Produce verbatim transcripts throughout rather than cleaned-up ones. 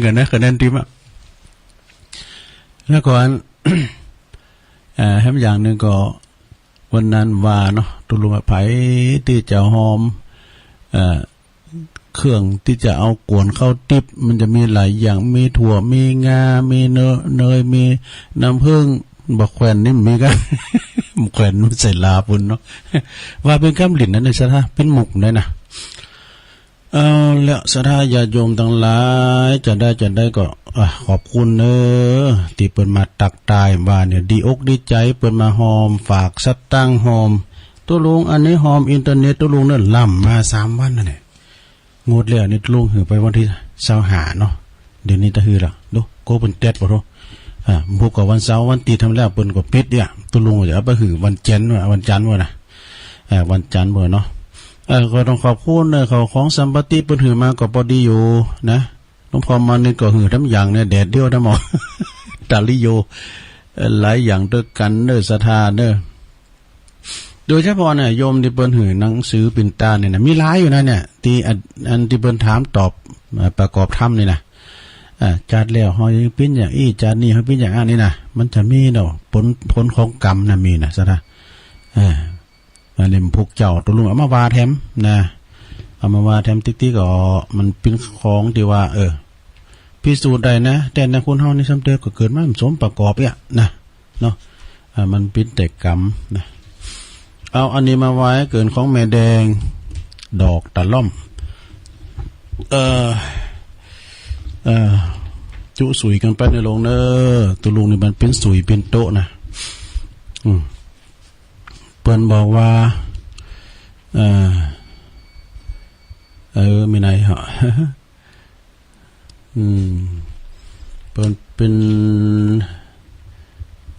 กั๋นนะ คะแนนทีมอะ แล้วก็อัน เอ่อ แถมอย่างนึ่งก็ วันนั้นว่าเนาะ ตุ๊ลุงว่าใผตี้จะหอม เอ่อ เครื่องตี้จะเอาก๋วนข้าวติ๊บ มันจะมีหลายอย่าง มีถั่ว มีงา มีเนย เนย มีน้ำผึ้ง บ่าแขว่นนี่มีกั๋น บ่าแขว่นมันใส่ลาปุ้นเนาะ ว่าเป๋นกำหลิ้นนะเนี่ย ศรัทธา เป๋นมุกได้นะ เอาละ ศรัทธาญาติโยมตังหลาย จะได้ จะได้ก็ อ่ะ ขอบคุณเน้อ ตี้เปิ้นมาตั๊กตายว่าเนี่ย ดีอกดีใจ๋ เปิ้นมาหอม ฝากสตางค์หอม ตุ๊ลุง อันนี้หอมอินเทอร์เน็ตตุ๊ลุงเน้อ ล้ำมาสามวันนั่นแหละ งวดแล้วนี่ตุ๊ลุงหื้อไปวันตี้ซาวห้าเนาะ เดี๋ยวนี้ตะหื้อละ ดู โก้เปิ้นแต๊ดบ่โท อ่า พวกก็วันเสาร์วันตี้ธรรมดาเปิ้นก็ปิดเนี่ย ตุ๊ลุงจะเอาไปหื้อวันจันทร์ว่า วันจันทร์ว่านะ อ่า วันจันทร์ว่าเนาะ เออ ก็ต้องขอบคุณเน้อ เขาของสัมปติเปิ้นหื้อมาก็ปอดีอยู่นะ หลวงพ่อมานิดก็หื้อแถมอย่างเนี่ย แดดเดียวแถมหมอ ตาลิโย เอ่อ หลายอย่างตวยกั๋นเน้อ ศรัทธาเน้อ โดยเฉพาะเนี่ย โยมตี้เปิ้นหื้อหนังสือปิ่นตาเนี่ยนะ มีหลายอยู่นะเนี่ย ตี้อัน อันตี้เปิ้นถามตอบ เอ่อ ประกอบธรรมนี่นะ อ่า จาติแล้วเฮาเป๋นอย่างอี้ จาตินี้เฮาเป๋นอย่างอั้นนี่นะ มันจะมีเนาะ ผล ผลของกรรมนะ มีนะ ศรัทธา เออ อันนี้พวกเจ้าตุ๊ลุงเอามาว่าแถมนะ เอามาว่าแถมติ๊กๆ ก็มันเป๋นของตี้ว่า เออ พิสูจน์ได้นะ แต่ในคนเฮานี่ซ้ำเติมก็เกิดมาสมประกอบเนี่ยนะ เนาะ อ่า มันเป๋นแต่กรรมนะ เอาอันนี้มาว่าเกิ๋นของแม่แดง ดอกตะล่อม เอ่อ เอ่อ จุสุยกั๋นไปเน้อลุงเน้อ ตุ๊ลุงนี่มันเป๋นสุยเป๋นโต๊ะนะ อืม เปิ้นบอกว่า เอ่อ เออ มีไหนเหรอ อืม เปิ้นเป๋น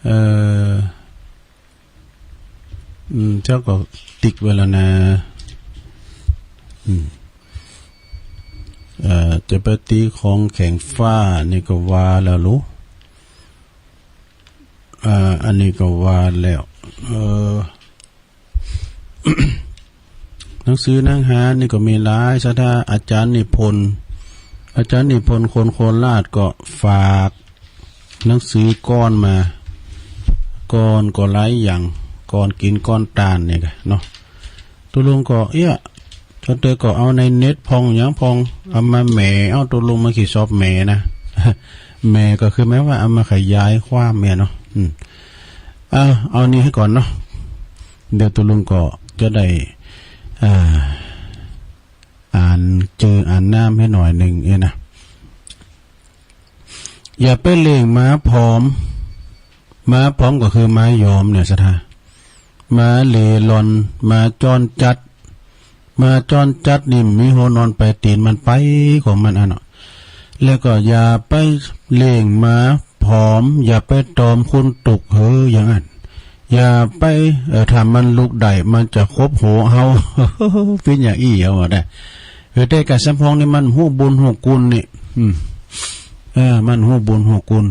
เอ่อ อืม เจ้าก็ติ๊กไว้แล้วนะ อืม เอ่อ จะไปตี้ของแข็งฟ้านี่ก็ว่าแล้วลูก อ่า อันนี้ก็ว่าแล้ว เอ่อ หนังสือหนังหานี่ก็มีหลาย ศรัทธา อาจ๋ารย์นิพนธ์ อาจ๋ารย์นิพนธ์ คนโคราชก็ฝากหนังสือก้อนมา ก้อนก็หลายอย่าง ก้อนกิ๋นก้อนตานนี่กะเนาะ ตุ๊ลุงก็ เอี้ย เจ้าเตยก็เอาในเน็ตพ่องหยังพ่อง เอามาแหม เอาตุ๊ลุงมาขีดซอบแหมนะ แหมก็คือหมายว่าเอามาขยายความเนี่ยเนาะ อืม เอา เอานี่หื้อก่อนเนาะ เดี๋ยวตุ๊ลุงก็จะได้ อ่า อ่านจื้ออ่านนามหื้อหน่อยนึ่งเนี่ยนะ อย่าไปเล่งหมาผอม หมาผอมก็คือหมายอมเนี่ย ศรัทธา หมาเล่ร่อน หมาจรจัด หมาจรจัดนี่มีหัวนอนปลายตี๋นมันไปของมันอันเนาะ แล้วก็อย่าไปเล่งหมาผอม อย่าไปตอมคนตกเหวอย่างอั้น อย่าไป เอ่อ ถ้ามันลุกได้ มันจะขบหัวเฮา เป๋นอย่างอี้เอาได้ เออ แต่กาสำปองนี่มันฮู้บุญฮู้คุณนี่ อืม เออ มันฮู้บุญฮู้คุณ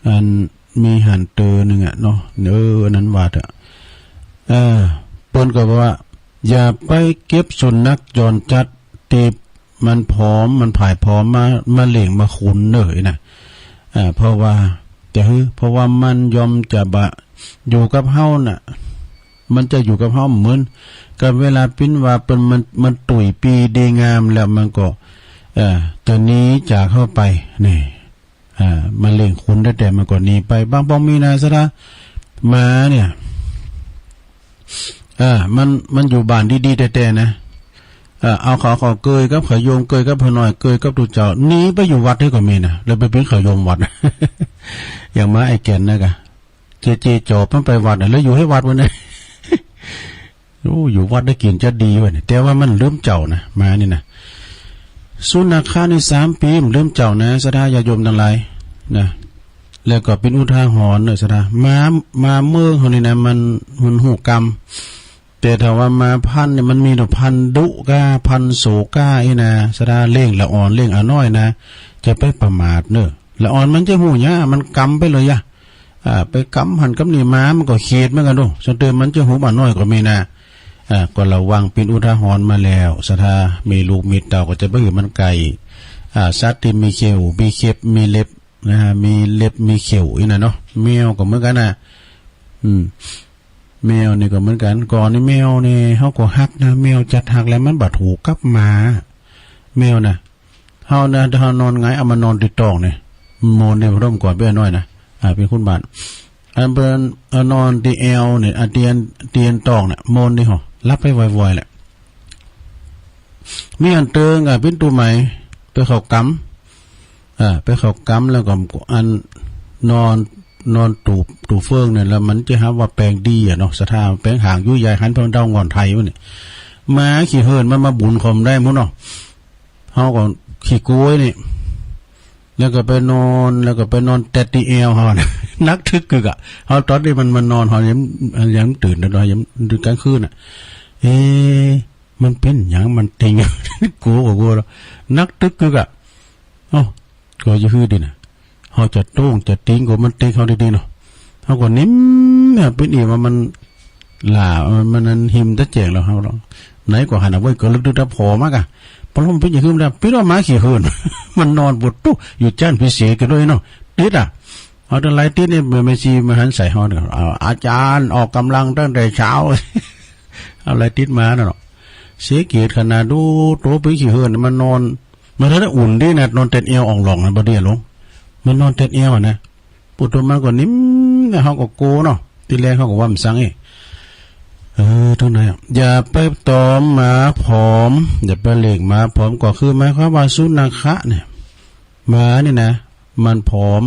อันมีหันเต๋อนึ่งอะเนาะ เออ อันนั้นว่าเถอะ เออ เปิ้นก็บอกว่า อย่าไปเก็บสุนัขจรจัดตี้มันผอม มันผายผอมมา มาเล่งมาขุนเน่อนะ อ่า เพราะว่า จะหื้อ เพราะว่ามันย่อมจะบ่อยู่กับเฮาน่ะ มันจะอยู่กับเฮาเหมือนกับเวลาปิ้นว่าเปิ้นมัน มันตุ้ยปี้ดีงามแล้วมันก็ เอ่อ จะหนีจากเฮาไป นี่ อ่า มาเล่งขุนแต๊ๆ มันก็หนีไป บางปองมีนะ ศรัทธา หมาเนี่ย อ่า มัน มันอยู่บ้านดีๆ แต๊ๆ นะ เอ่อ เอาข้าว ข้าวเกยกับข้าวโยม เกยกับพระน้อย เกยกับตุ๊เจ้า หนีไปอยู่วัดนี่ก็มีนะ แล้วไปเป๋นข้าวโยมวัด อย่างหมาไอ้แก่นนะกะ เจเจจอบมันไปวัดน่ะ แล้วอยู่หื้อวัดวันนี้ โอ้ อยู่วัดได้กิ๋นจะดีเว้ย แต่ว่ามันลืมเจ้านะ หมานี่นะ สุนัขะนี่สามปี๋มันลืมเจ้านะ ศรัทธาญาติโยมตังหลายนะ แล้วก็เป๋นอุทาหรณ์เน่อ ศรัทธา หมา หมาเมืองเฮานี่นะ มัน มันฮู้กำ แต่ถ้าว่าหมาพันธุ์เนี่ย มันมีแต่พันธุ์ดุก้า พันธุ์โสก้าอี้นะ ศรัทธา เล่งละอ่อน เล่งอะน้อยนะ จะไปประมาทเน่อ ละอ่อนมันจะฮู้หยัง มันกำไปเลยยะ อ่า ไปกำหั้นกำนี่ หมามันก็เขียดเหมือนกั๋นโด ส่วนเติมมันจะฮู้ หมาน้อยก็มีนะ อ่า ก็ระวัง เป๋นอุทาหรณ์มาแล้ว ศรัทธา มีลูกมีเต้าก็จะบ่หื้อมันใก้ อ่า สัตว์ตี้มีเข็บ มีเข็บ มีเล็บ นะฮะ มีเล็บ มีเข็บอี้น่ะเนาะ แมวก็เหมือนกั๋นน่ะ อืม แมวนี่ก็เหมือนกั๋น ก่อนนี่แมวนี่เฮาก็ฮักนะ แมวจัดฮักแล้วมันบ่ถูกกับหมา แมวน่ะ เฮานะ ถ้าเฮานอนหงายเอามานอนตี้ต๊อกนี่ โมนนี่ พ่อหนุ่มก่อนเปื้อนน้อยนะ อ่า เปื้อนคุณบ้าน อันเปิ้นเอานอนตี้แอวนี่ อ่า เตียง เตียงต๊อกนี่ โมนนี่ หอ หลับไปไวๆ แหละ มีอันเติง อ่า ปิ้นตู้ใหม่ ไปเข้ากำ อ่า ไปเข้ากำแล้วก็อันนอน นอนตูบ ตูบเฟิงเนี่ย แล้วมันจะหาว่าแป๋งดีอะเนาะ สะท้าแป๋งหางยุ้ยยายหันเพิ่งเดาง่อนไทยวันนี้ หมาขี้เหินมันมาบุญคอมได้หมดเนาะ เฮาก็ขี้กลัวนี่ แล้วก็ไปนอน แล้วก็ไปนอนแตะตี้แอวเฮานะ หนักตึกกึกอะ เฮาต๋อนตี้มันมานอน เฮายัง ยังตื่นเนาะ ยังกลางคืนอะ เอ๊ะ มันเป๋นหยัง มันเต็ง กลัวก็กลัวแล้ว หนักตึกกึกอะ เอ้า ก็จะหื้อดีนะ เฮาจะโต้งจะติ๊งก็มันติ๊งเฮาดีๆ เนาะ เฮาก็นิ่มเนี่ย เป๋นอี่ว่ามันหล้า มัน มันนั้นหิมตะแจ่งแล้ว เฮาลอง ไหนก็หันเอาไว้ ก็ลึกๆ ถ้าผ่อมากอะ ปะล้มเป๋นจะหื้อมันได้ ปิ้นว่าหมาขี้เหิน มันนอนปวดตุ๊อยู่จ้านพิเศษกั๋นด้วยเนาะ ติดอะ เอาแต่ไหลติดนี่ แม่ชีมาหันใส่เฮาเนี่ย เอา อาจารย์ออกกำลังตั้งแต่เช้า เอาไหลติดมาน่ะเนาะ เสียเกียรติขนาด ดู โตเป๋นขี้เหิน มันนอน มันได้อุ่นดีนะ นอนแตะแอวอ่องหล่องนะ บ่ดีอะหลง มันนอนแตะแอวอะนะ ปู้โตมันก็นิ่มนะ เฮาก็กลัวเนาะ ตี้แรกเฮาก็ว่ามันสังเอ้ เออ ตรงไหนอะ อย่าไปตอมหมาผอม อย่าไปเล่งหมาผอม ก็คือหมายความว่าสุนัขะเนี่ย หมานี่นะ มันผอม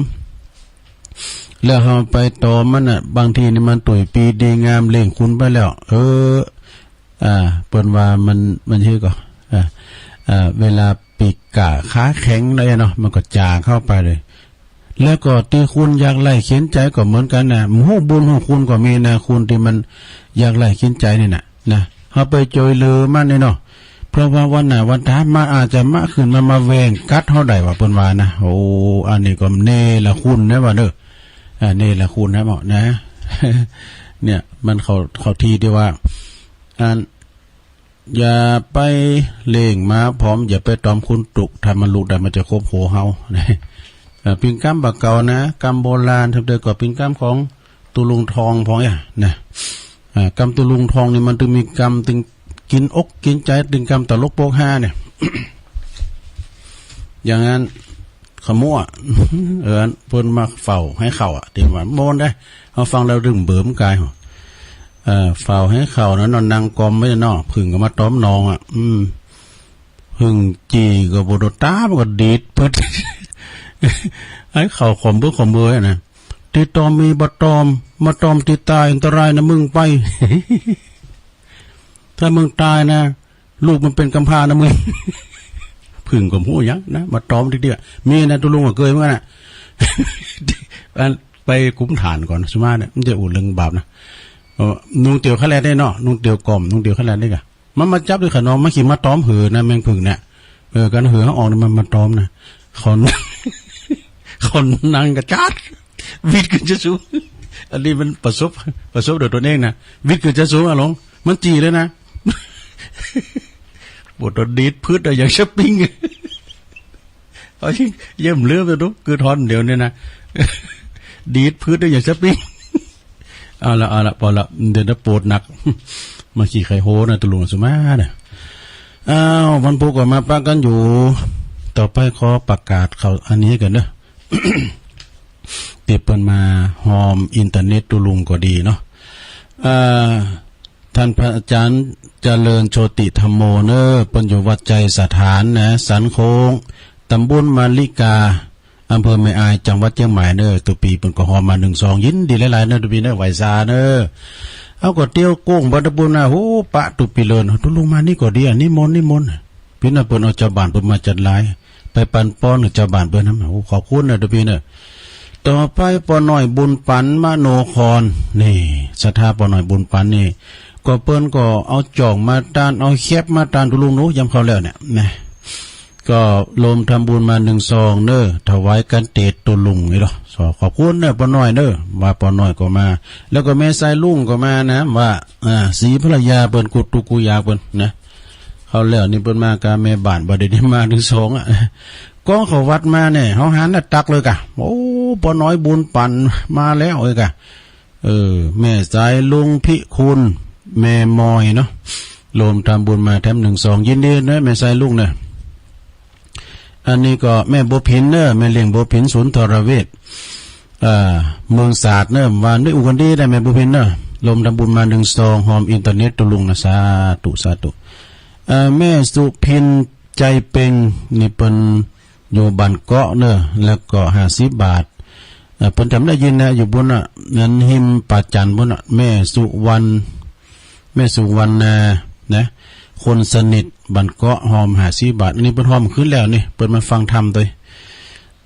แล้วเฮาไปตอมมันน่ะ บางทีนี่มันตุ้ยปีดีงามเล่งคุณไปแล้ว เออ อ่า เปิ้นว่ามัน มันชื่อก่อ อ่า อ่า เวลาปีกก๋าขาแข็งแล้วเนาะ มันก็จ๋าเข้าไปเลย แล้วก็ตี้คนยากไร้เข็ญใจ๋ก็เหมือนกั๋นนะ ฮู้บุญฮู้คุณก็มีนะ คนตี้มันยากไร้เข็ญใจ๋นี่น่ะ นะ เฮาไปจวยเหลือมันนี่เนาะ เพราะว่าวันหน้าวันต๋ามันอาจจะมาขึ้นมา มาแหว่งกัดเฮาได้ว่าเปิ้นว่านะ โอ้ อันนี้ก็เนรคุณนะว่าเน่อ อ่า เนรคุณนะเหมาะนะ เนี่ย มันเข้า เข้าทีที่ว่า อัน อย่าไปเล่งหมาผอม อย่าไปตอมคนตุ๊ก ถ้ามันลุกได้มันจะคบหัวเฮา เอ่อ เป๋นกำบ่าเก่านะ กำโบราณ ทำเดิมก็เป๋นกำของ ตุ๊ลุงทองพองเนี่ยนะ อ่า กำตุ๊ลุงทองนี่มันตึงมีกำตึงกิ๋นอกกิ๋นใจ๋ ตึงกำตลกโปกฮาเนี่ย อย่างนั้น ขะมั่ว เออ เปิ้นมาเฝ้าหื้อเข้าอะ ตี้ว่าโมนได้ เฮาฟังแล้วตึงเบิ่มก๋าย เออ เฝ้าหื้อเข้านะ นอนนั่งกอมไว้เนาะ ผึ้งก็มาตอมนองอะ อืม ผึ้งจี่ก็บ่โดนตา มันก็ดีดพึด หื้อเข้าขอมเบ้อขอมเบ้อนะ ตี้ตอมมีบ่ตอม มาตอมตี้ต๋ายอันตรายนะมึงไป ถ้ามึงต๋ายนะ ลูกมันเป๋นกำพร้านะมึง ผึ้งก็ฮู้หยังนะ มาตอมตี้เดียว มีนะตุ๊ลุงก็เกยเหมือนกั๋นนะ อันไปกุมฐานก่อน สุมาเนี่ย มันจะอู้เรื่องบาปนะ เออ นุงเตียวขะแลดได้เนาะ นุงเตียวกอม นุงเตียวขะแลดได้ก่ะ มันมาจับด้วยขะนอง มันขี้มาตอมหื้อนะ แมงผึ้งเนี่ย เออ กั๋นหื้อเฮาออกนี่มันมาตอมนะ เขา เขานั่งกระจาด วิดขึ้นจะสูง อันนี้มันประสบ ประสบโดยตนเองนะ วิดขึ้นจะสูงอะหลง มันจี่เลยนะ ปวดตอนดีดพึดอะ อย่างสปริง เอา เยี่ยมเลือดเลยดู คือท่อนเดียวเนี่ยนะ ดีดพึดอะ อย่างสปริง เอาละ เอาละ ปอละ เดี๋ยวนะ ปวดหนัก มาขี้ไข่โฮนะ ตุ๊ลุงสุมาเนี่ย อ้าว วันพุธก็มาปะกั๋นอยู่ ต่อไปขอประกาศข่าวอันนี้ก่อนเนาะ ตี้เปิ้นมาฮอมอินเทอร์เน็ตตุ๊ลุงก็ดีเนาะ อ่า ต้านพระอาจ๋ารย์เจริญโชติธัมโมเน่อ เปิ้นอยู่วัดไชยสถานนะ สันโค้ง ตำบลมาริกา อำเภอแม่อาย จังหวัดเจียงใหม่เน่อ ตุ๊ปีเปิ้นก็ฮอมมานึ่งซอง ยินดีหลายๆ เน่อตุ๊ปีเน่อ ไหว้สาเน่อ เฮาก็เตียวโก้งบ่ตะปูนนะ โห ปะตุ๊ปีเลิน ตุ๊ลุงมานี่ก็ดีอะ นิมนต์ นิมนต์ ปี๋นั้นเปิ้นเอาจาวบ้านเปิ้นมาจัดหลาย ไปปันปอนหื้อจาวบ้านเปิ้นนำ โอ้ ขอบคุณเน่อตุ๊ปีเน่อ ต่อไปป้อน้อยบุญปันมโนคร นี่ ศรัทธาป้อน้อยบุญปันนี่ ก็เปิ้นก็เอาจ้องมาตาน เอาแคปมาตานตุ๊ลุงหนู ยามเข้าแล้วเนี่ย นะ ก็รวมทำบุญมานึ่งซองเน่อ ถวายกันเตศตุ๊ลุงนี่เนาะ ขอบคุณเน่อป้อน้อยเน่อ ว่าป้อน้อยก็มา แล้วก็แม่สายลุงก็มานะ ว่า อ่า ศรีภรรยาเปิ้น กู้ตุ๊กกู้ยากเปิ้นนะ เข้าแล้วนี่เปิ้นมากับแม่บ้าน บ่ได้มานึ่งซองอะ ข ก้องเข้าวัดมาเนี่ย เฮาหันหน้าตักเลยก่ะ โอ้ ป้อน้อยบุญปั๋นมาแล้วเอ้ยก่ะ เออ แม่สายลุงพิคูล แม่มอยเนาะ รวมทำบุญมาแถมหนึ่งซอง ยินดีเนอะ แม่สายลุงเนอะ อันนี้ก็แม่บัวผินเนอะ แม่เลี้ยงบัวผิน สุนทรเวช อ่า เมืองสาดเนอะ ว่าได้อู้กั๋นดีได้ แม่บัวผินเนอะ รวมทำบุญมาหนึ่งซอง ฮอมอินเทอร์เน็ตโตลุงนะ สาธุ สาธุ อ่า แม่สุพิน ใจเปง นี่เปิ้นอยู่บ้านเกาะเนอะ แล้วก็ห้าสิบบาท เอ่อ เปิ้นจ๋ำได้ยินนะ อยู่บุ้นน่ะ นั้นฮิมป่าจันทน์บุ้นน่ะ แม่สุวรรณ แม่สุวรรณานะ คนสนิท บ้านเกาะ ฮอมห้าสิบบาท อันนี้เปิ้นฮอมขึ้นแล้วนี่ เปิ้นมาฟังธรรมตวย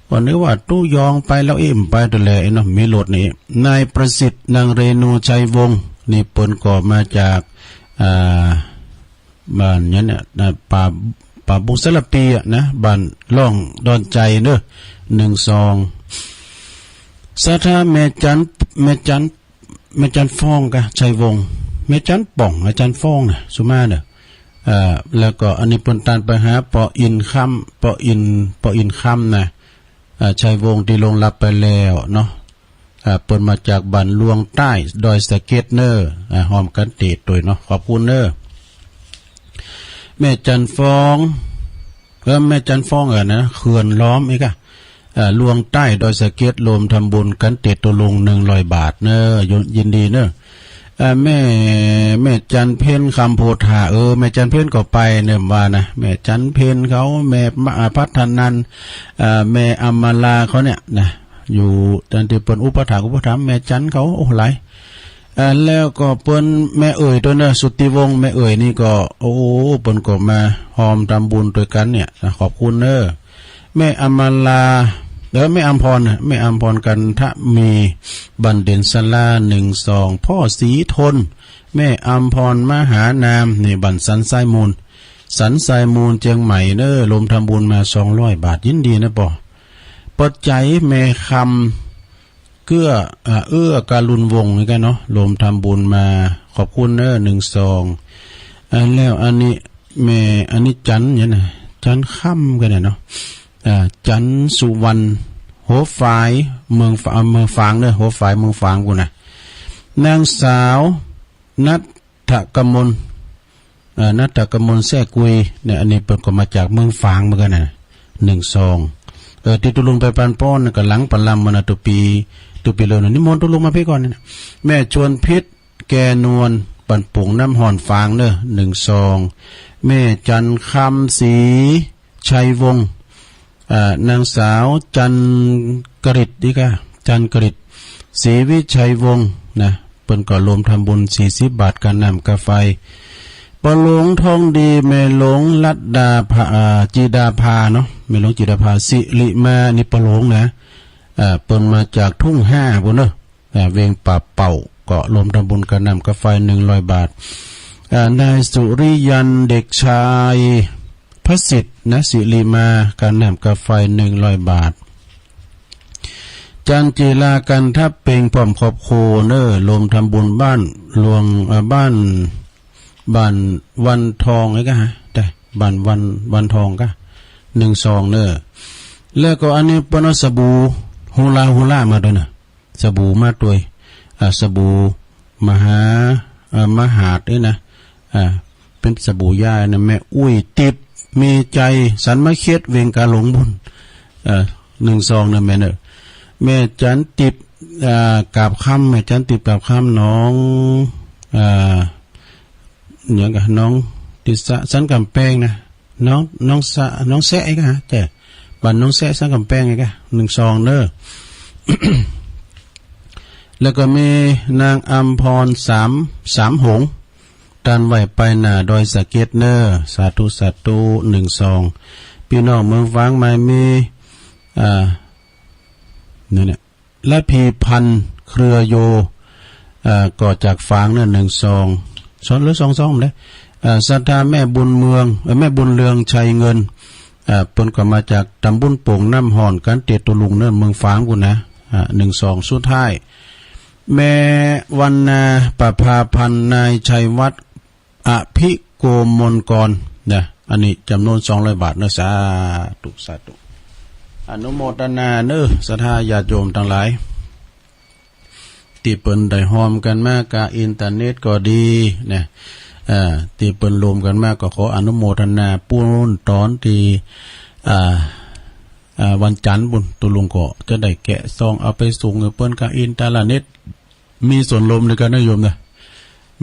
ก็นึกว่าตู้ยองไปแล้ว เอ๊ะ บ่ไปตวยแลเนาะ มีรถนี่ นายประสิทธิ์ นางเรนู ชัยวงศ์ นี่เปิ้นก็มาจาก อ่า บ้านเนี่ยนะ ป่า ป่าบุงสารพีอะนะ บ้านล่องดอนไจเนอะ หนึ่งซอง ศรัทธาแม่จัน แม่จัน แม่จันฟ้องกะ ชัยวงศ์ แม่จันป่อง อาจ๋ารย์ฟ้องนะ สุมาเนอะ เอ่อ แล้วก็อันนี้เปิ้นตานไปหาป้ออินคำ ป้ออิน ป้ออินคำนะ อ่า ชัยวงศ์ตี้ล่วงลับไปแล้วเนาะ อ่า เปิ้นมาจากบ้านลวงใต้ ดอยสะเก็ดเนอะ อ่า ฮอมกั๋นเต๋ดตวยเนาะ ขอบคุณเนอะ แม่จันฟ้อง เออ แม่จันฟ้องอะนะ เขื่อนล้อมอีกอะ อ่า ลวงใต้ ดอยสะเก็ด รวมทำบุญกั๋นเต๋ดโตลุง หนึ่งร้อยบาทเนอะ ยิน ยินดีเนอะ อ่า แม่ แม่จันเพ็ญ คำโพธา เออ แม่จันเพ็ญก็ไปเนอะ ว่านะ แม่จันเพ็ญเขา แม่ อ่า พัฒนันท์ อ่า แม่อำมาลาเขาเนี่ยนะ อยู่ตอนตี้เปิ้นอุปถัมภ์ อุปถัมภ์แม่จันเขา โอ้ หลาย อ่า แล้วก็เปิ้นแม่เอ๋ยตวยเนอะ สุทธิวงศ์ แม่เอ๋ยนี่ก็ โอ้ เปิ้นก็มาฮอมทำบุญตวยกั๋นเนี่ยนะ ขอบคุณเนอะ แม่อำมาลา เออ แม่อำพรน่ะ แม่อำพร กันทะมี บ้านเด่นสารา หนึ่งซอง พ่อศรีทน แม่อำพร มหานาม นี่บ้านสันทรายมูล สันทรายมูล เจียงใหม่เนอะ รวมทำบุญมา สองร้อยบาท ยินดีนะป้อ ป้อใจ๋ แม่คำ เกื้อ อ่า เอื้อการุณวงศ์นี่กะเนาะ รวมทำบุญมา ขอบคุณเนอะ หนึ่งซอง อ่า แล้วอันนี้แม่ อันนี้จันเนี่ยนะ จันค่ำกะเนี่ยเนาะ อ่า จันสุวรรณ หัวฝาย เมืองฝา เมืองฝางเนอะ หัวฝาย เมืองฝางกูนะ นางสาว ณัฐกมล เอ่อ ณัฐกมล แซ่กุย เนี่ย อันนี้เปิ้นก็มาจากเมืองฝางเหมือนกั๋นนะ หนึ่งซอง เอ่อ ตี้ตุ๊ลุงไปปานป้อนน่ะ ก็หลังปะลำมานะ ตุ๊ปี ตุ๊ปีเลยนะ นิมนต์ตุ๊ลุงมาปี้ก่อนเนี่ยนะ แม่ชวนพิษ แก่นวล บ้านโป่งน้ำฮ้อนฝางเนอะ หนึ่งซอง แม่จันคำศรี ชัยวงศ์ อ่า นางสาวจันกฤษนี่กะ จันกฤษ ศรีวิชัยวงศ์นะ เปิ้นก็รวมทำบุญ สี่สิบบาท ค่าน้ำค่าไฟ ป้อหลวงทองดี แม่หลวงรัตดาภา อ่า จิดาภาเนาะ แม่หลวงจิดาภา สิริมา นี่ป้อหลวงนะ อ่า เปิ้นมาจากทุ่งห้าปู้นเนอะ อ่า เวียงป่าเป่า ก็รวมทำบุญค่าน้ำค่าไฟ หนึ่งร้อยบาท อ่า นายสุริยันต์ เด็กชายพระสิทธิ์นะ สิริมา ค่าน้ำค่าไฟ หนึ่งร้อยบาท จันจิรา กันทะเปง พร้อมครอบครัวเนอะ รวมทำบุญบ้านหลวง เอ่อ บ้าน บ้านวันทองไอ้กะฮะ แต่บ้านวัน วันทองกะ หนึ่งซองเนอะ แล้วก็อันนี้เปิ้นเอาสบู่ฮูลาฮูลามาตวยเนอะ สบู่มาตวย อ่า สบู่มหา เอ่อ มหาดนี่นะ อ่า เป๋นสบู่ยานะ แม่อุ้ย ติบ มีใจ สันมะเข็ด เวียงกาหลงปู้น เอ่อ หนึ่งซองเนอะแม่เนอะ แม่จันติบ อ่า กาบคำ แม่จันติบ กาบคำ น้อง อ่า หยังกะ น้องติสะ สันก๋ำแปงนะ น้อง น้องสะ น้องแซะไอ้กะฮะ แต่บ้านน้องแซะ สันก๋ำแปงไอ้กะ หนึ่งซองเนอะ แล้วก็มีนางอำพร สาม สามหงส์ ต้านไหว้ไปหน้าดอยสะเก็ดเนอะ สาธุ สาธุ หนึ่งซอง ปี้น้องเมืองฝางหมายมี อ่า นั่นแหละ ระพีพันธ์ เครือโย เอ่อ ก็จากฝางเนี่ย หนึ่งซอง ซองหรือสองซองเลย เอ่อ ศรัทธาแม่บุญเมือง เอ่อ แม่บุญเรือง ชัยเงิน เอ่อ เปิ้นก็มาจากตำบลโป่งน้ำฮ้อน กั๋นเตียโตลุงเนี่ย เมืองฝางปู้นนะ อ่า หนึ่งซอง สุดท้าย แม่วรรณา ประภาพันธ์ นายชัยวัฒน์ อภิโกมลกร นะ อันนี้จ๋ำนวน สองร้อยบาทนะ สาธุ สาธุ อนุโมทนาเน้อ ศรัทธาญาติโยมตังหลาย ตี้เปิ้นได้ฮอมกั๋นมาก้าอินเทอร์เน็ตก็ดีนะ เอ่อ ตี้เปิ้นรวมกั๋นมาก็ขออนุโมทนา ปู๊นต๋อนตี้ อ่า อ่า วันจันทร์ปู๊น ตุ๊ลุงก็จะได้แกะซองเอาไปส่งหื้อเปิ้นก้าอินเทอร์เน็ต มีส่วนรวมตวยกั๋นนะโยมนะ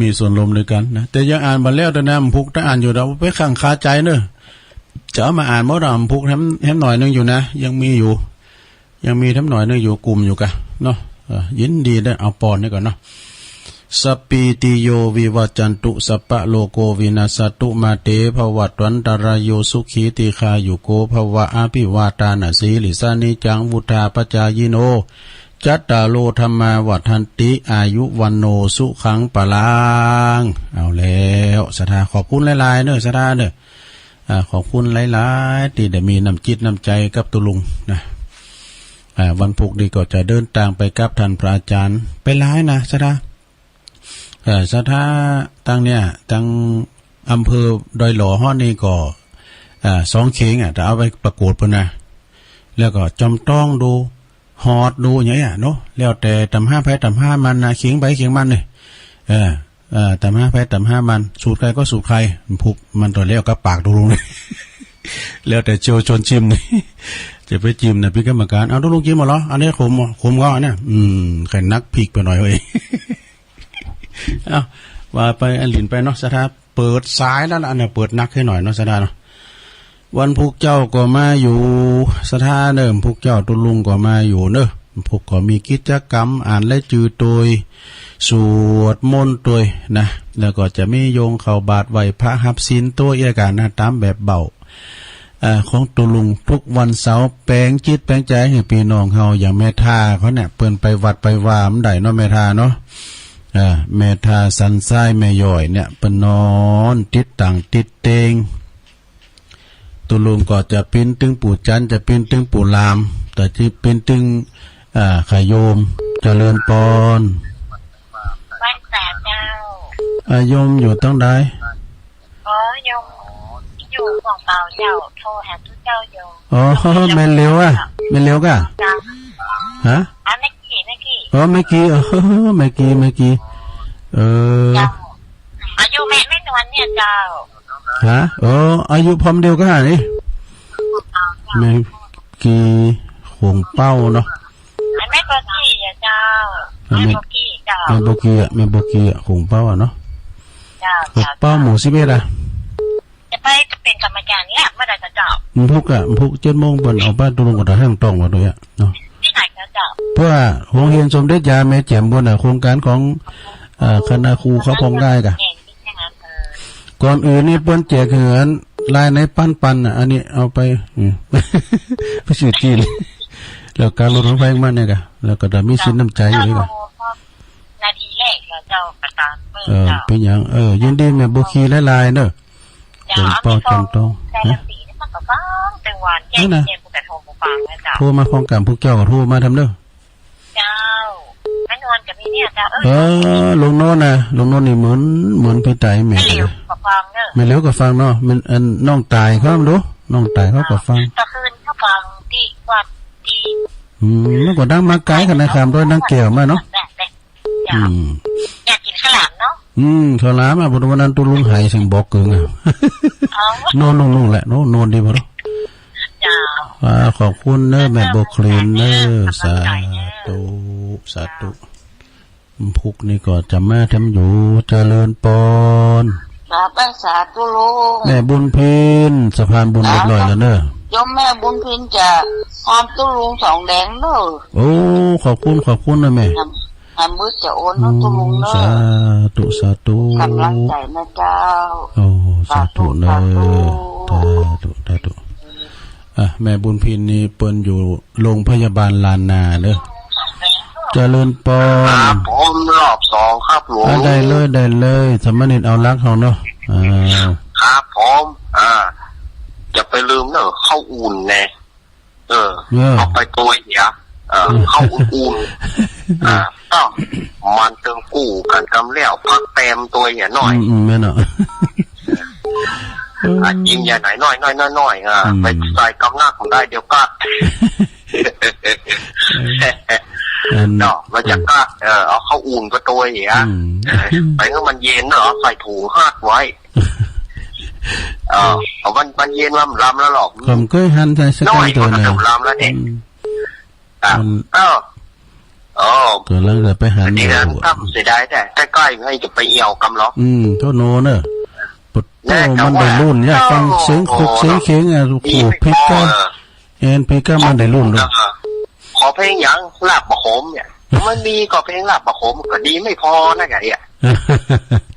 มีส่วนรวมตวยกั๋นนะ แต่ยังอ่านบ่แล้วเตื้อนะ อำพุก ถ้าอ่านอยู่เดี๋ยวไปขังคาใจ๋เน้อ จะเอามาอ่านหมดอะ อำพุก แหม แหมหน่อยนึ่งอยู่นะ ยังมีอยู่ ยังมีแหมหน่อยนึ่งอยู่ กุมอยู่ก่ะเนาะ เออ ยินดีเน้อ เอาปอนนี้ก่อนเนาะ สัพพีติโยวิวัจจันตุ สัพพะโรโควินัสสะตุ มาเตภวัตวันตะราโย สุขีทีฆายุโกภะวะ อะภิวาทานะสีลิสสะ นิจจังวุฑฒาปะจายิโน จัตตาโรธัมมาวัฑฒันติ อายุวัณโณสุขังพะลัง เอาแล้ว ศรัทธา ขอบคุณหลายๆ เน้อ ศรัทธาเน้อ อ่า ขอบคุณหลายๆ ตี้ได้มีน้ำจิตน้ำใจ๋กับตุ๊ลุงนะ อ่า วันพุกนี้ก็จะเดินตางไปกับต้านพระอาจ๋ารย์ ไปหลายนะ ศรัทธา เอ่อ ศรัทธาตังเนี่ย ตังอำเภอดอยหล่อฮอดนี่ก็ อ่า สองเขงอะ ถ้าเอาไปประกวดปู๊นนะ แล้วก็จอมต้องดู ฮอดดูอย่างเงี้ยเนาะ แล้วแต่ต๋ามหาไผต๋ามหามันนะ เขงไผเขงมันเนี่ย เออ เออ ต๋ามหาไผต๋ามหามัน สูตรใครก็สูตรใคร อำพุก มันต๋อนแล้วกับปากตุ๊ลุง แล้วแต่เจ้าชวนชิมนี่ จะไปจิมนะ ปิ๊กกรรมก๋าน เอาตุ๊ลุงจิมหมดเหรอ อันนี้ขม ขมก็เนี่ย อืม ใค่นักพริกไปหน่อยเฮ้ย เอ้า ว่าไปอันหลินไปเนาะ ศรัทธา เปิดสายแล้วล่ะ อันนี้เปิดหนักหื้อหน่อยเนาะ ศรัทธาเนาะ วันพุกเจ้าก็มาอยู่ ศรัทธาเน้อ พุกเจ้าตุ๊ลุงก็มาอยู่เน้อ พุกก็มีกิจกรรมอ่านรายจื้อตวย สวดมนต์ตวยนะ แล้วก็จะมีโยงเข้าบาตรไหว้พระฮับศีลตวยเอี้ยกั๋นนะ ต๋ามแบบเบา เอ่อ ของตุ๊ลุงทุกวันเสาร์ แป๋งจิตแป๋งใจ๋หื้อปี้น้องเฮา อย่างแม่ท่าเขาเนี่ย เปิ้นไปวัดไปวาบ่ได้เนาะ แม่ท่าเนาะ เอ่อ แม่ท่าสันทรายแม่ย้อยเนี่ย เปิ้นนอนติดตั๋งติดเต็ง ตุ๊ลุงก็จะปิ๊นตึงปู่จันทร์ จะปิ๊นตึงปู่หลาม แต่จะปิ๊นตึง อ่า ข้าโยม เจริญปอน ไหว้สาเจ้า อ่า โยมอยู่ตังใด อ๋อ โยมอยู่ขวางเปาเจ้า โทรหาตุ๊เจ้าอยู่ อ๋อ แม่เหลียวอะ แม่เหลียวก่ะ เจ้า ฮะ อ๋อ แม่กี้ แม่กี้ อ๋อ แม่กี้ เออ แม่กี้ แม่กี้ เออ เจ้า อายุแม่ แม่นวลเนี่ยเจ้า ฮะ เออ อายุพร้อมเดียวกั๋นนี่ เปาเจ้า แม่กี้ ขวางเปาเนาะ แม่โบกี้อะเจ้า อ่ะ แม่ แม่โบกี้เจ้า แม่โบกี้อะ แม่โบกี้อะ ขวางเปาอะเนาะ เจ้า ขวางเปา เจ้า หมู่สิบเอ็ดอะ จะไปเป๋นกรรมการเนี่ย เมื่อใดเจ้า พุกอะ พุกเจ็ดโมงเปิ้นเอาป้าตุ๊ลุงก็ตะแห่งต้องว่าตวยอะเนาะ ตี้ไหนเจ้า เปิ้นโฮงเฮียนสมเด็จย่าแม่แจ่มปู๊นอะ โครงก๋านของ เอ่อ คณะครูเขาพ่องได้ก่ะ ก่อนอื่นนี่เปิ้นแจกหื้อ ลายไหนปันๆ น่ะ อันนี้เอาไป อืม ไปซื้อจีน แล้วก๋านลดของไผของมันเนี่ยก่ะ แล้วก็จะมีศีลน้ำใจ๋อยู่นี่ก่ะ นาทีแรกเนาะเจ้า ประธานเปิ้น เออ เจ้า เป๋นหยัง เออ ยินดีแม่โบกี้หลายๆ เน้อ เจ้า เป๋นเป้าจำต้อง แต่ละปี๋นี่มันก็ฟังแต่วันแจ้ง นั่นน่ะ แจ้งผู้แต่โทรมาฟังนะเจ้า โทรมาพร้อมกั๋น พุกเจ้าก็โทรมาทำเน้อ เจ้า แม่นวลก็มีเนี่ยเจ้า เออ เออ ลุงโน้นน่ะ ลุงโน้นนี่เหมือน เหมือนปี้ไต๋แม่ แม่เหลียวก็ฟังเน้อ แม่เหลียวก็ฟังเนาะ มัน อัน น้องต่ายเขาดู น้องต่ายเขาก็ฟัง ตะคืนเขาฟังตี้วัดตี้ อืม มันก็ดังมาไก๋ขนาดข้ามดอยนางแก้วมาเนาะ เจ้า อืม อยากกิ๋นข้าวหลามเนาะ อืม ข้าวหลามอะ บ่วันนั้นตุ๊ลุงหายเสียงบอกเกิงอะ อ๋อ โน่น โน่น โน่นแหละ โน่น โน่นดีบ่เนาะ เจ้า อ่า ขอบคุณเน้อ แม่โบกี้เน้อ สาธุ สาธุ พุกนี่ก็จะมาทำอยู่ เจริญปอน สาธุ สาธุลุง แม่บุญพิน สะพานบุญเรียบร้อยแล้วเน้อ โยมแม่บุญพินจากสะพานตุ๊ลุงสองแดงเน้อ โอ้ ขอบคุณ ขอบคุณเน้อแม่ อันมืดจะโอนเนาะตุ๊ลุงเน้อ สาธุ สาธุ ก๋ำลังใจ๋นะเจ้า โอ้ สาธุเน้อ สาธุ สาธุ สาธุ อ่ะ แม่บุญพินนี่เปิ้นอยู่โรงพยาบาลล้านนาเน้อ เจริญปอน ครับผม รอบสองครับหลวง อ่ะ ได้เลย ได้เลย สามเณรเอาหลักเฮาเนาะ อ่า ครับผม อ่า อย่าไปลืมเน้อ ข้าวอุ่นแน่ เออ เออ เอาไปตวยเหีย เออ อืม ข้าวอุ่นๆ อ่า ก็มันเติงกู้กั๋นกำแล้ว ผักแปมตวยเหียหน่อย อืม อืม แม่นเนาะ เออ อ่ะ จิมใหญ่หน่อย น้อยๆ น้อยๆ อ่ะ อืม ไปใส่กำนักมันได้เดี๋ยวกัด อัน เนาะ มันจะกัด เออ เอาเข้าอุ่นก็ตัวอย่างเงี้ย อืม เออ ไปให้มันเย็นเนาะ ใส่ถุงหัดไว้ เออ เอามัน มันเย็นลำๆ แล้วหรอก ผมเคยหันใส่สัก น้อย ตัว มันก็ นะ ลำๆ แล้วเนี่ย อืม อ่ะ มัน เออ อ๋อ ก็เลยไปหัน อันนี้นะ ดู ตั้มเสียดายแท้ ใกล้ๆ ให้จะไปเอี่ยวกำเหรอ อืม โทษโนเนอะ ปะโต้ แน่ มันได้รุ่น อยากฟังเสียงขลุกเสียงเข็งอ่ะ โอ้โห พริกก็ เออ แอนพริกก็มันได้รุ่นด้วย เออ ขอเพลงหยัง ลาบบ่าโขมเนี่ย มันมีก็เพลงลาบบ่าโขมก็ดีไม่พอนะไก่อะ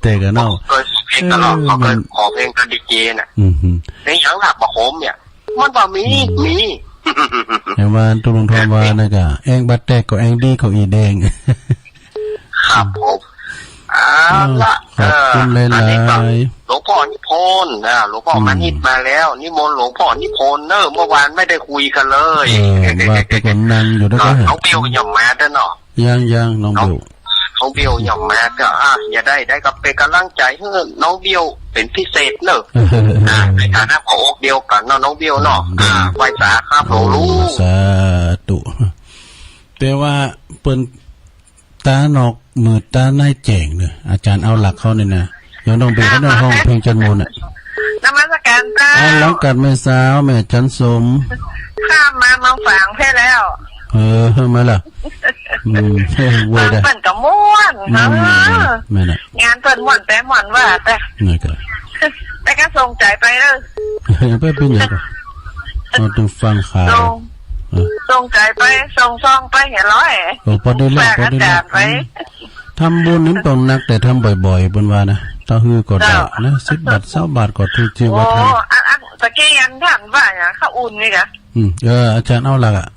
แต่ก็เนาะ ก็เพลงตลอด เออ เขาก็ มัน ขอเพลงก็ดีเจน่ะ อือหือ เพลงหยังลาบบ่าโขมเนี่ย มันว่ามี อืม มี แต่ว่าตุลุงทองว่านะกะ แองบาดแตกก็แองดีเขาอีแดง ครับผม เอาละ ขอบคุณหลายๆ เออ อันนี้ก็หลวงพ่อนิพนธ์นะ หลวงพ่อ อืม มานิดมาแล้ว นิมนต์หลวงพ่อนิพนธ์เนอะ เมื่อวานไม่ได้คุยกันเลย เออ ว่าแต่ก่อนนั่งอยู่ด้วยกัน น้องเบลยังมาด้วยเนาะ ยังๆ น้องเบล น้องเบลยังมาก็ อ่ะ อย่าได้ ได้ก็เป็นกำลังใจให้น้องเบลเป็นพิเศษเนอะ อ่ะ ในฐานะหัวอกเดียวกันเนาะ น้องเบลเนาะ อืม อ่ะ ไหว้สาครับหลวงลูก สาธุ แต่ว่าเปิ้น ต๋านอกมืดต๋าในแจ้งเนอะ อาจ๋ารย์เอาหลักเขาเนี่ยนะ ยังต้องเบลเขาได้ฮ้องเพลงจันทร์มนต์อะ นมัสการเจ้า อ่า หลังกัดแม่สาว แม่จันทร์สม ข้ามมาเมืองฝางเพ่แล้ว เออ มาละ อืม เออ เว้ย เปิ้นก็ม่วน อืม เออ แม่นน่ะ งานเปิ้นม่วนแต่ม่วนว่าแต่ นั่นก็ แต่ก็ส่งใจ๋ไปเด้อ ไปเป็นหยังก็ เราต้องฟังข่าว ส่ง เออ ส่งใจ๋ไป ส่งซองไป เห็นร้อย โอ้ พอดีแล้ว พอดีแล้ว ฝากอาจ๋ารย์ไป อืม ทำบุญนี่ต้องนักแต่ทำบ่อยๆ เปิ้นว่านะ เต้าหื้อก็ได้นะ เจ้า สิบบาท ซาวบาทก็ถือ ถือว่าทำ โอ้ อัน อันตะกี้อันท่านว่าหยัง ข้าวอุ่นนี่กะ อืม เออ อาจ๋ารย์เอาหลักอะ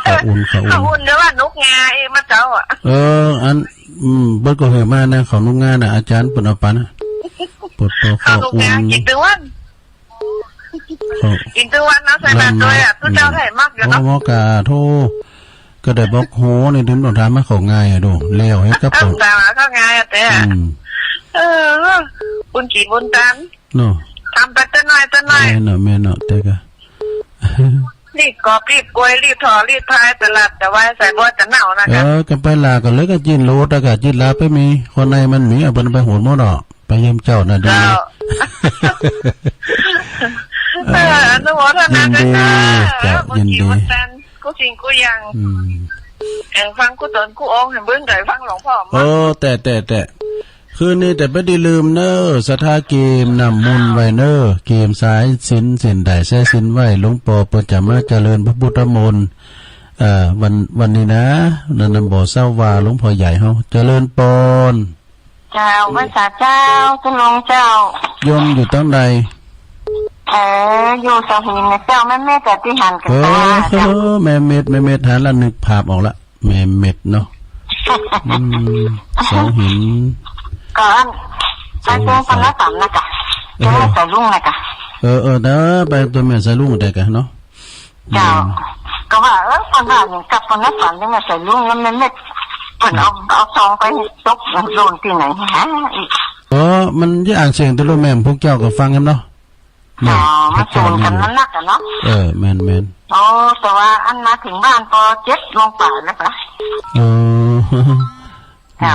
ข้าวอุ่น ข้าวอุ่น ข้าวอุ่น เดี๋ยวว่านุกงาเองมาเจ้าอะ เออ อัน อืม เปิ้นก็หื้อมานะ ข้าวนุกงาน่ะ อาจ๋ารย์เปิ้นเอาไปนะ ปวดตัว ข้าวนุกงา ข้าวอุ่น กิ๋นตึงวัน ข้าว กิ๋นตึงวันนะ ใส่บาตรตวยอะ ลำนะ ตุ๊เจ้าไถ่มักอยู่เนาะ โอ้ หมอกะ โธ่ ก็ได้บอกโห นี่ถึงต้องถามมาเข้าง่ายอะดู แล้วให้กับ เอ้า ผม ถามมาเข้าง่ายอะแต่ อืม เออ บุญกิ๋นบุญตาน เนาะ ทำไปแต่น้อยแต่น้อย แม่นเนาะ แม่นเนาะ แต่ก็ รีดกอบรีดกวย รีดถ่อรีดพาย ตะหลาดตะวาย ใส่บัวจะเน่านะ เออ กะ ก็ไปลาก็เลยก็จินโลดอะกะ จินลาไปมี คนในมันมี เอาเปิ้นไปโหนหมดเนาะ ไปเยี่ยมเจ้าน่ะดี เจ้า เออ อนุโมทนา ยินดี ด้วยค่ะ เจ้า บุญกิ๋น ยินดี บุญตาน กู้สิ่งกู้อย่าง อืม เออ ฟังกู้ต๋นกู้องค์ หื้อเปิ้นได้ฟังหลวงพ่อมา โอ้ แต่ แต่ แต่ คืนนี้แต่บ่ได้ลืมเน้อ ศรัทธาเกียมน้ำมนต์ไว้เน้อ เกียมสายศีล เส้นด้ายสายศีลไว้ หลวงป้อเปิ้นจะมาเจริญพระพุทธมนต์ เอ่อ วัน วันนี้นะ นั่นน่ะ บ่เซาว่าหลวงพ่อใหญ่เฮา เจริญปอน เจ้า ไหว้สาเจ้า เจ้าหลวงเจ้า โยมอยู่ตางใด เออ อยู่เสาหินนะเจ้า แม่เม็ด แต่ตี้หันกั๋น เออ ตาเจ้า แม่เม็ด แม่เม็ด หันละนึกภาพออกละ แม่เม็ดเนาะ อืม เสาหิน ก็อัน เสาหิน ไปเจอคนละสามนะกะ เออ เจอสายลุงนะกะ เออ เออ เด้อ ไปตวยแม่สายลุงได้กะเนาะ เจ้า อืม ก็ว่า เออ คนว่าหนึ่งกับคนละสามนี่แม่สายลุงแล้วแม่เม็ด เปิ้นเอา เอาซองไปตกหล่นตี้ไหนฮะ เออ มันจะอ่านเสียงตะลุแม่มพวกเจ้าก็ฟังกันเนาะ อ๋อ มันสูนกั๋นนักอะเนาะ เออ แม่นๆ อ๋อ แต่ว่าอันมาเถิงบ้านก็เจ็ดโมงกว่าแล้วกะ เออ เจ้า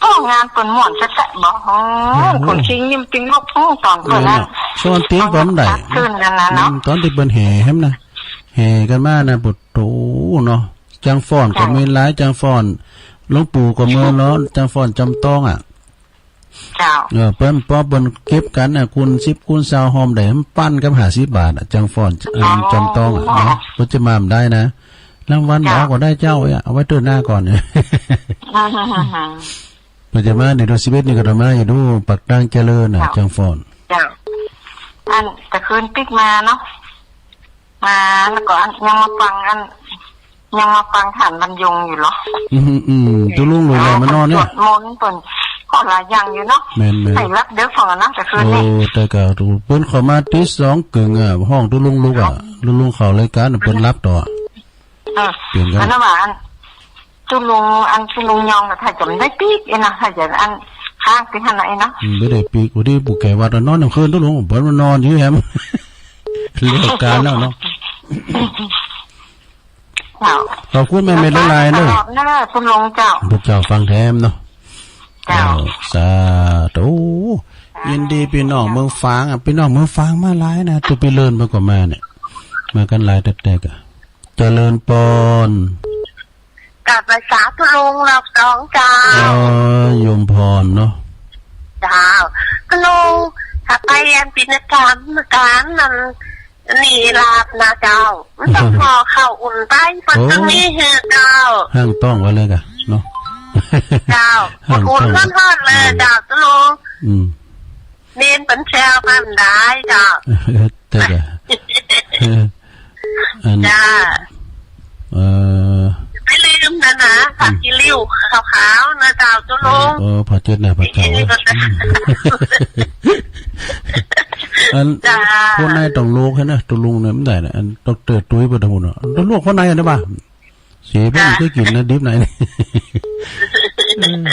โอ้ งานเปิ้นม่วนแต๊ๆ บ่ โอ้ โอ้ คนคิงยิ้มปิงลุก โอ้ ต๋อนเปิ้น แม่น นะ เนาะ ซ้อนเตียงก็บ่ได้ คืนนั้นนะเนาะ อืม ต๋อนตี้เปิ้นแห่แหมนะ แห่กั๋นมานะ ปุโตเนาะ จังฟ้อนก็มีหลาย จังฟ้อน หลวงปู่ก็มีเนาะ จังฟ้อนจอมตองอะ เจ้า เออ เปิ้น ปอเปิ้นเก็บกั๋นน่ะ คูณสิบ คูณซาว ฮอมได้ มันปันกับห้าสิบบาทอะ จังฟ้อน อัน อ๋อ จอมตองอะเนาะ เปิ้นจะมาบ่ได้นะ รางวัล เจ้า บ่เอาก็ได้เจ้าอะ เอาไว้เตื้อหน้าก่อน อืม เปิ้นจะมาในเดือนสิบเอ็ดนี่ก็ต้องมาอยู่ดู ปากตางเจริญน่ะ เจ้า จังฟ้อน เจ้า อัน แต่คืนปิ๊กมาเนาะ มาแล้วก็อันยังมาฟังอัน ยังมาฟังถ่านบรรยงอยู่เหรอ อืม อืม ตุ๊ลุงหลุยแหล่มานอนเนี่ย สวดมนต์เปิ้นก็หลายอย่างอยู่เนาะ แม่นๆ ให้หลับเด้อฟังนะแต่คืนนี้ โอ้ แต่ก็เปิ้นเข้ามาตีสองกึ่งอะ ฮ้องตุ๊ลุงลุกอะ ตุ๊ลุงเข้ารายก๋านเปิ้นหลับต่อ เออ เปลี่ยนกัน อันนั้นว่าอัน ตุ๊ลุง อันตุ๊ลุงยองน่ะ ถ้าจ๋ำได้ปิ๊กเองนะ ถ้าจ๋ำอัน ใคร ตั้งตี้หั้นไหนเนาะ อืม บ่ได้ปิ๊ก บ่ได้ปิ๊กไก่วัด นอนตึงคืน ตุ๊ลุง บ่นอนอยู่แหม เลิกก๋านแล้วเนาะ เจ้า ขอบคุณแม่เม็ดหลายๆ เนาะ ตลอดนะตุ๊ลุงเจ้า พวกเจ้าฟังแถมเนาะ เจ้า เจ้า สาธุ สาธุ ยินดีปี้น้องเมืองฝางอะ ปี้น้องเมืองฝางมาหลายนะ ตุ๊ปี้เลินมาก็มาเนี่ย มากั๋นหลายแต๊ๆ อะ เจริญปอน กราบไหว้สาตุ๊ลุงรอบสองเจ้า อ๋อ โยมพรเนาะ เจ้า ตุ๊ลุง ถ้าไปเฮียนปิณฑธรรมก๋านนั้น นี่ลาบนะเจ้า มันต้องห่อข้าวอุ่นไป เปิ้น โอ้ จะมีหื้อเจ้า ห้างต้องไว้เลยกะเนาะ เจ้า ห้างต้อง อุ่นๆ ฮ้อนๆ เลยเจ้า ตุ๊ลุง อืม เน้นเปิ้นแซวกันได้เจ้า เออ แต่กะ อัน จ้า เอ่อ ไม่ลืมนะนะ อืม ผักขี้ริ้วขาวๆ นะเจ้าตุ๊ลุง เออ ผักเจ็ดนะ ผักขาว เออ อัน จ้า คนในต้องลวกหื้อนะ ตุ๊ลุงเนี่ยมันได้นะ อันด็อกเตอร์ตุ้ยเปิ้นตะพูนเนาะ ต้องลวกคนในได้ปะ เสียเปิ้น จ้า ก็กิ๋นนะ ดิบในนี่ เออ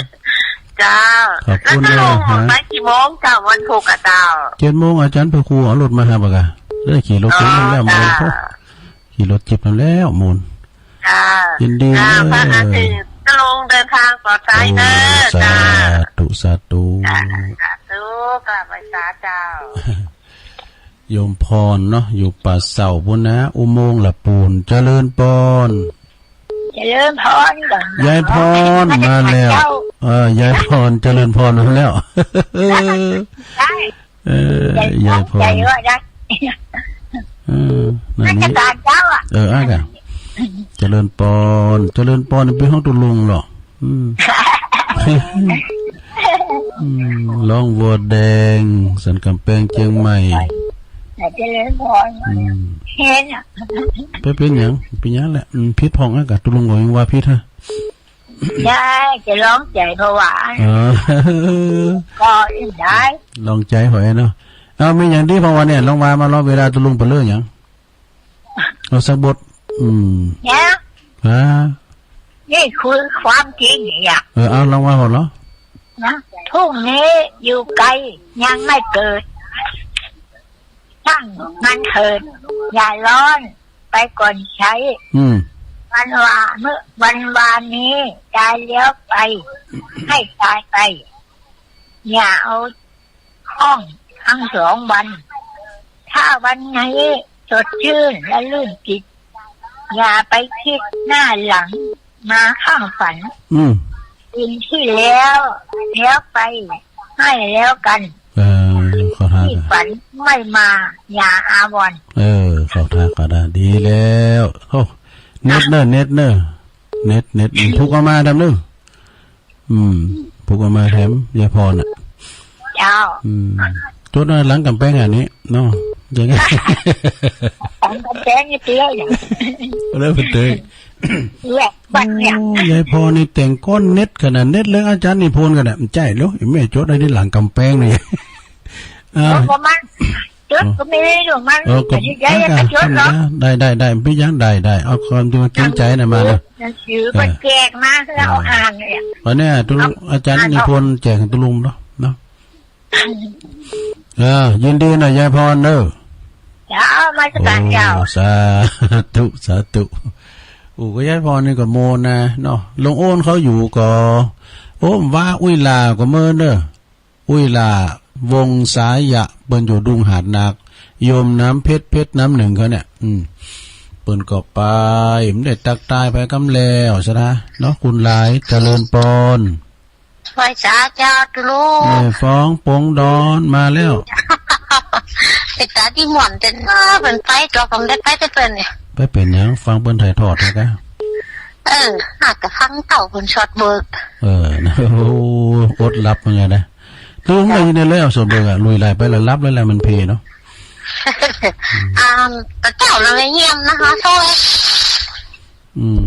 เจ้า ขอบคุณ แล้วตุ๊ลุง นะฮะ ไปกี่โมงเจ้า วันพุธอะเจ้า เจ็ดโมง อาจ๋ารย์พระครูเอารถมาหับอะกะ ได้ขี่รถ อ๋อ ไปนั่นแล้ว เจ้า โมน ขี่รถจิ๊บนั่นแล้วโมน จ้า ยินดี เจ้า เด้อ พระอาทิตย์ตุ๊ลุงเดินทางปลอดภัยเด้อ โอ้ สาธุ เจ้า สาธุ จ้า สาธุ กราบไหว้สาเจ้า โยมพรเนาะ อยู่ป่าเสาปู๊นนะ อุโมงค์ละปูน เจริญปอน เจริญปอน ยายปอนมาแล้ว เจ้า เออ ยายปอน เจริญปอนมาแล้ว ใช่ เออ ยายปอน ยายปอน ใหญ่ว่าได้ เออ นั่นนี่ ราชการเจ้าอะ เออ อ่ะกะ เจริญปอน เจริญปอน เป๋นฮ้องตุ๊ลุงเหรอ อืม อืม ร้องวัวแดง สันก๋ำแปงเจียงใหม่ เจริญปอน อืม เห็นอะ ไปเป๋นหยัง เป๋นหยังแหละ อืม ผิดพ่องอะกะ ตุ๊ลุงก็ยังว่าผิดฮะ ได้ จะลองใจ๋ผวา เออ ก็ได้ ลองใจ๋หอยเนาะ เอา มีหยังดีผวาเนี่ย ลองว่ามาลอ เวลาตุ๊ลุงเป๋นเรื่องหยัง เอาสักบท อืม เนี่ย ฮะ นี่คือความจริงเนี่ย เออ เอา ลองว่าหอยลอ นะ ทุ่งนี้อยู่ไกล ยังไม่เกิด ช่างมันเถิด อย่าร้อนไปก่อนใช้ อืม วันวา เมื่อ วันวานนี้ตายแล้วไป ให้ตายไป อย่าเอาข้องทั้งสองวัน ถ้าวันนี้สดชื่นและรื่นจิต อย่าไปคิดหน้าหลัง มาเข้าฝัน อืม สิ่งที่แล้ว แล้วไป ให้แล้วกัน เออ เข้าท่า ที่ฝันไม่มา อย่าอาวรณ์ เออ เข้าท่าก็ได้ ดีแล้ว โอ้ เน็ตเนอะ เน็ตเนอะ เน็ต เน็ต ผูกเอามาดำเนอะ อืม ผูกเอามาแถม ยายปอนน่ะ เจ้า อืม จดไว้หลังก๋ำแปงอันนี้ เนาะ อย่างเงี้ย หลังก๋ำแปงนี่เตี้ยอย่าง แล้วไปเตย แหละ บัดเนี่ย โอ้ ยายปอนนี่แต่งก้อนเน็ตขนาด เน็ตเรื่องอาจ๋ารย์นิพนธ์ขนาด ใจ้เหรอ แม่จดไว้ตี้หลังก๋ำแปงนี่ อ่า เอาประมาณ จดก็ไม่ได้หรอกมัน เออ ก็ อันนี้ยาย อ่ะ ก็จดเนาะ ได้ ได้ ได้ เป๋นหยัง ได้ ได้ เอาความจริงมากิ๋นใจ๋น่ะมาเลย หนังสือ เออ ไปแจกมา แล้วเอาอ่านเนี่ย วันเนี้ยตุ๊ลุง เอา อาจ๋ารย์ อ่านออก นิพนธ์แจกให้ตุ๊ลุงเนาะ เนาะ เออ ยินดีนะยายปอนเนอะ เจ้า มาสการเจ้า โอ้ สาธุ สาธุ โอ้ ก็ยายปอนนี่ก็โมนะเนาะ ลุงโอนเขาอยู่ก็ โอ้ ว่าอุ้ยหล่าก็เมินเนอะ อุ้ยหล่า วงศายะ เปิ้นอยู่ดุงหาดหนัก โยมน้ำเพชร เพชรน้ำหนึ่งเขาเนี่ย อืม เปิ้นก็ไป ไม่ได้ตักตายไปกำแล้วซะนะ เนาะ คุณหลาย เจริญปอน ไหว้สาเจ้าตุ๊ลุง แม่ฟ้องปงดอนมาแล้ว เป๋นต๋าตี้ม่วนเต้น เออ เปิ้นไป ตั๋วผมได้ไปแต่เปิ้นเนี่ย ไปเป๋นหยัง ฟังเปิ้นถ่ายทอดนะกะ เออ อาจจะฟังเต้าเปิ้นสวดเบิก เออ นะ โอ้ อดหลับเหมือนกั๋นนะ ตุ๊ลุงได้ยินแล้วสวดเบิกอะ ลุยลายไปแล้วหลับแล้วแหละ มันเพลียเนาะ อ่า ต๋าเจ้าเราไม่เยี่ยมนะคะ โทษ อืม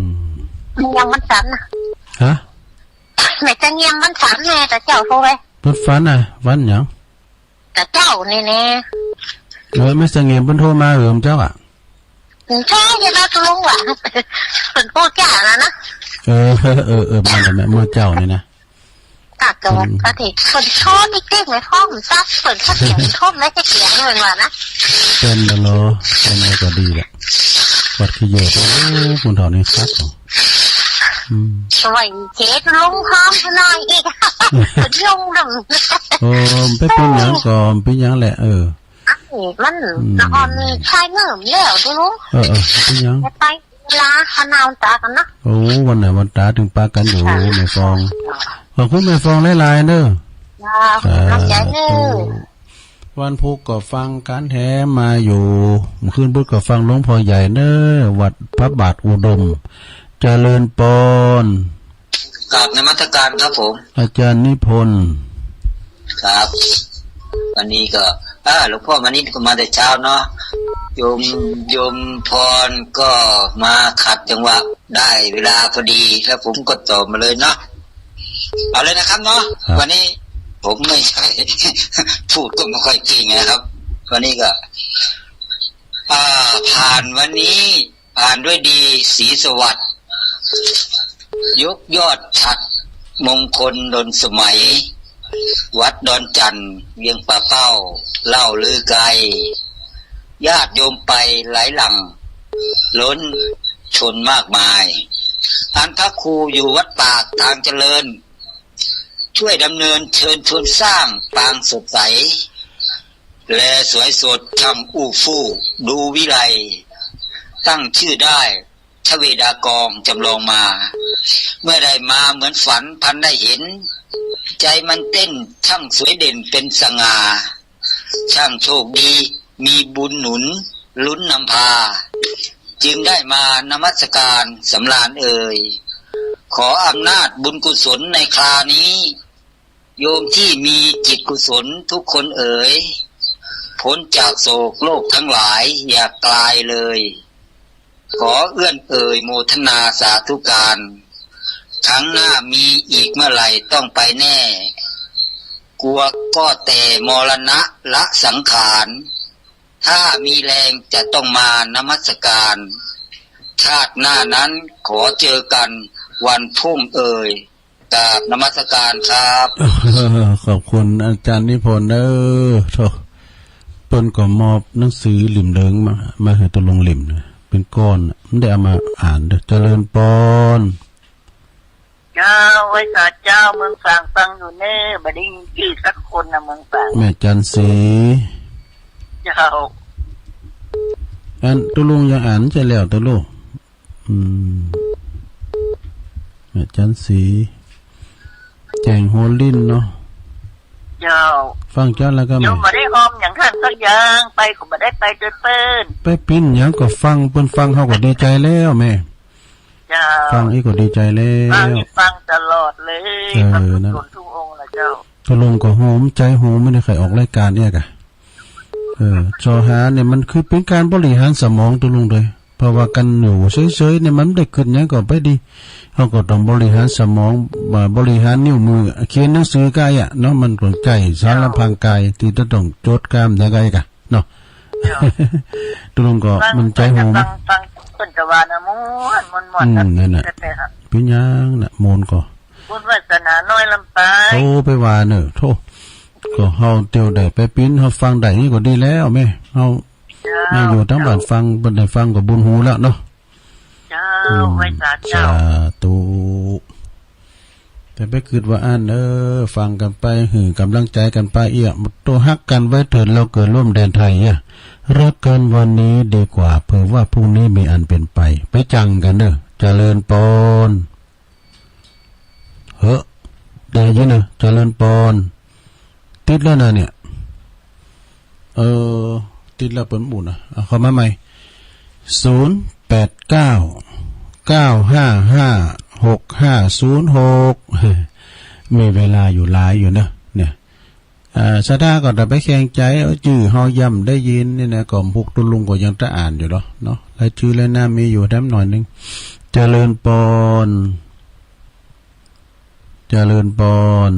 เยี่ยมวันจันทร์นะ ฮะ แม่จะเยี่ยมวันจันทร์ไง ต๋าเจ้าโทรไป เปิ้นฝันอะ ฝันหยัง ต๋าเจ้านี่แน่ เออ แม่เสงี่ยมเปิ้นโทรมาเหรอเจ้าอะ ใช่ ใช่ ตุ๊ลุงว่ะ เปิ้นพูดจ๋านะนะ เออ เออ เออ มาแล้วแม่ เมื่อเจ้านี่นะ ค่ะ ก็ อืม ก็ที่คนชอบนี่เต้นไม่พร้อมซัก คนเขาเสียงท่วมไม่ใช่เสียงเลยว่ะนะ เต้นแล้วเหรอ เต้นแล้วก็ดีแหละ วัดขี้เหยาะ โอ้ คนเฒ่านี่คักเหรอ อืม สวยเจ๊ลงพร้อมหน่อยอีก ลงดำ โอ้ ไปปิ้นหยังก็ปิ้นหยังแหละ เออ อันนี้มัน อืม ละอ่อนใช้เงินแล้วดู เออ เออ ปิ้นหยัง ไป ลาขนาวตากันนะ โอ้ วันไหนวันตาถึงปะกันอยู่ ค่ะ แม่ฟอง ขอบคุณแม่ฟองหลายๆ เด้อ จ้า ขอบใจเด้อ สาธุ วันพุธก็ฟังการแถมมาอยู่ คืนพุธก็ฟังหลวงพ่อใหญ่เด้อ วัดพระบาทอุดม เจริญปอน กราบนมัสการครับผม อาจารย์นิพนธ์ ครับ วันนี้ก็ อ่า หลวงพ่อมานิดก็มาแต่เช้าเนาะ โยม โยมพรก็มาขัดจังหวะ ได้เวลาพอดี แล้วผมก็ต่อมาเลยเนาะ เอาเลยนะครับเนาะ ครับ วันนี้ผมไม่ใช่ พูดก็ไม่ค่อยเก่งนะครับ วันนี้ก็ อ่า ผ่านวันนี้ ผ่านด้วยดี ศรีสวัสดิ์ ยกยอดฉัตรมงคลดลสมัย วัดดอนจั่น เวียงป่าเป้า เล่าลือไกล ญาติโยมไปไหลหลั่ง ล้นชนมากมาย อันพระครูอยู่วัดปากทางเจริญ ช่วยดำเนินเชิญชวนสร้างปางสดใส แลสวยสดช่างอู้ฟู่ดูวิไล ตั้งชื่อได้ ทเวดากองจำลองมา เมื่อได้มาเหมือนฝันพลันได้เห็น ใจมันเต้นช่างสวยเด่นเป็นสง่า ช่างโชคดีมีบุญหนุนลุ้นนำพา จึงได้มานมัสการสำราญเอ่ย ขออำนาจบุญกุศลในคราวนี้ โยมที่มีจิตกุศลทุกคนเอ่ย พ้นจากโศกโรคทั้งหลายอย่ากลายเลย ขอเอื้อนเอ่ยโมทนาสาธุการ ครั้งหน้ามีอีกเมื่อไหร่ต้องไปแน่ กลัวก็แต่มรณะละสังขาร ถ้ามีแรงจะต้องมานมัสการ ชาติหน้านั้นขอเจอกันวันพรุ่งเอ่ย กราบนมัสการครับ ขอบคุณอาจารย์นิพนธ์เด้อ โธ่ เปิ้นก็มอบหนังสือเล่มเดิมมา มาหื้อตุ๊ลุงเล่มนะ เป๋นก้อนน่ะ บ่ได้เอามาอ่านเด้อ เจริญปอน เจ้า ไหว้สาเจ้า เมืองฝางฟังอยู่เน่อ บ่ได้ยินจื้อสักคนนะ เมืองฝาง แม่จันทร์ศรี เจ้า อันตุ๊ลุงยังอ่านบ่แล้วตุ๊ลุง อืม แม่จันทร์ศรี แจ้งโฮลิ้นเนาะ เจ้า ฟังเจ้าแล้วก็ โยมบ่ได้ฮ้องหยังหั้นสักอย่าง ไปก็บ่ได้ไปด้วยเปิ้น ไปปิ้นหยังก็ฟัง เปิ้นฟังเฮาก็ดีใจแล้วแม่ เจ้า ฟังอี้ก็ดีใจแล้ว ฟังอี้ฟังตลอดเลย เออ พระพุทธ นั่น ทุกองค์ละเจ้า ตุ๊ลุงก็โฮมใจ๋โฮม บ่ได้ใค่ออกรายการเอี้ยก่ะ เออ ซอหาเนี่ยมันคือเป๋นก๋านบริหารสมองตุ๊ลุงเด้อ เพราะว่ากั๋นอยู่เฉยๆ เนี่ยมันบ่ได้กึ๊ดหยังก็ไปดี เฮาก็ต้องบริหารสมอง บ่า บริหารนิ้วมือ เขียนหนังสือก้าอี้อะเนาะ มันก็ใจ๊สารพร่างกายตี้จะต้องจดจ๋ำได้ก้าอี้ก่ะเนาะ เจ้า ตุ๊ลุงก็ ฟัง มันใจ๋โฮม ฟัง ฟังเปิ้นตะวันนะ ม่วน ม่วน ม่วน อืม นะ นั่นน่ะ แต่ แต่ เป๋นหยังน่ะ ม่วนก็ บุญวาสนาน้อยล้ำไป โอ้ ไปว่าเน่อ โธ่ ก็เฮาเตียวได้ไปปิ้น เฮาฟังได้นี่ก็ดีแล้วแม่ เฮา เจ้า มาอยู่ตางบ้านฟัง บ่ได้ฟังก็บุญหูแล้วเนาะ เจ้า อืม ไหว้สาเจ้า สาธุ แต่ไปกึ๊ดว่าอั้นเอ้อ ฟังกั๋นไป หื้อก๋ำลังใจ๋กั๋นไปเอี้ย โตฮักกั๋นไว้เถิด เราเกิดร่วมแดนไทยเอี้ย รักกันวันนี้ดีกว่า เผื่อว่าพรุ่งนี้มีอันเป็นไป ไปจังกั๋นเน่อ เจริญปอน เฮ้อ ได้ยินเน่อ เจริญปอน ติดแล้วนะเนี่ย เออ ติดแล้วเปิ้นบ่นะ เอาเข้ามาใหม่ ศูนย์แปดเก้า เก้าห้าห้า หกห้าศูนย์หก มีเวลาอยู่หลายอยู่เน่อ เนี่ย อ่า ศรัทธาก็จะไปแข่งใจ๋ เอ้อ จื้อเฮาย่ำได้ยินนี่นะ ก็พวกตุ๊ลุงก็ยังจะอ่านอยู่หรอเนาะ รายจื้อรายนามมีอยู่แถมหน่อยนึ่ง เจริญปอน เจริญปอน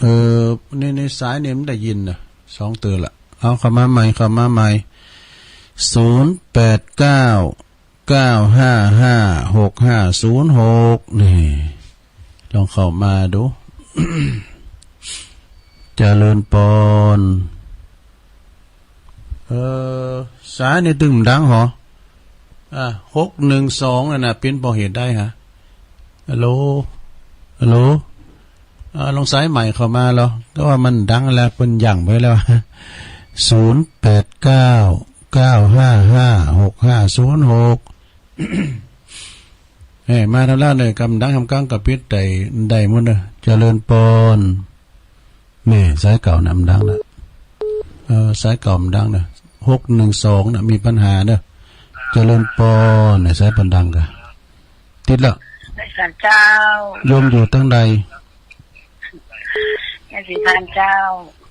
เออ ใน ในสายนี่มันได้ยินน่ะ สองเตื้อละ เอาเข้ามาใหม่ เข้ามาใหม่ ศูนย์แปดเก้า เก้าห้าห้า หกห้าศูนย์หก นี่ ลองเข้ามาดู เจริญปอน เออ สายนี่ตึงบ่ดังหรอ อ่ะ หกหนึ่งสอง นั่นน่ะ ปิ้นปอเหตุใดฮะ ฮัลโหล ฮัลโหล อ่า ลองสายใหม่เข้ามาลอ แต่ว่ามันดังแล้ว เปิ้นยั้งไว้แล้ว ศูนย์แปดเก้า เก้าห้าห้า หกห้าศูนย์หก เฮ้ย มาทางด้านเลย กำดังกำกลางกำปิดได้ ได้หมดเน่อ เจริญปอน แม่ สายเก่าน่ะมันดังละ เออ สายเก่ามันดังเน่อ หกหนึ่งสอง น่ะ มีปัญหาเน่อ เจริญปอน เนี่ย สายเปิ้นดังก่ะ ติดละ สาธุเจ้า โยมอยู่ตางใด แม่ศรีพันธุ์เจ้า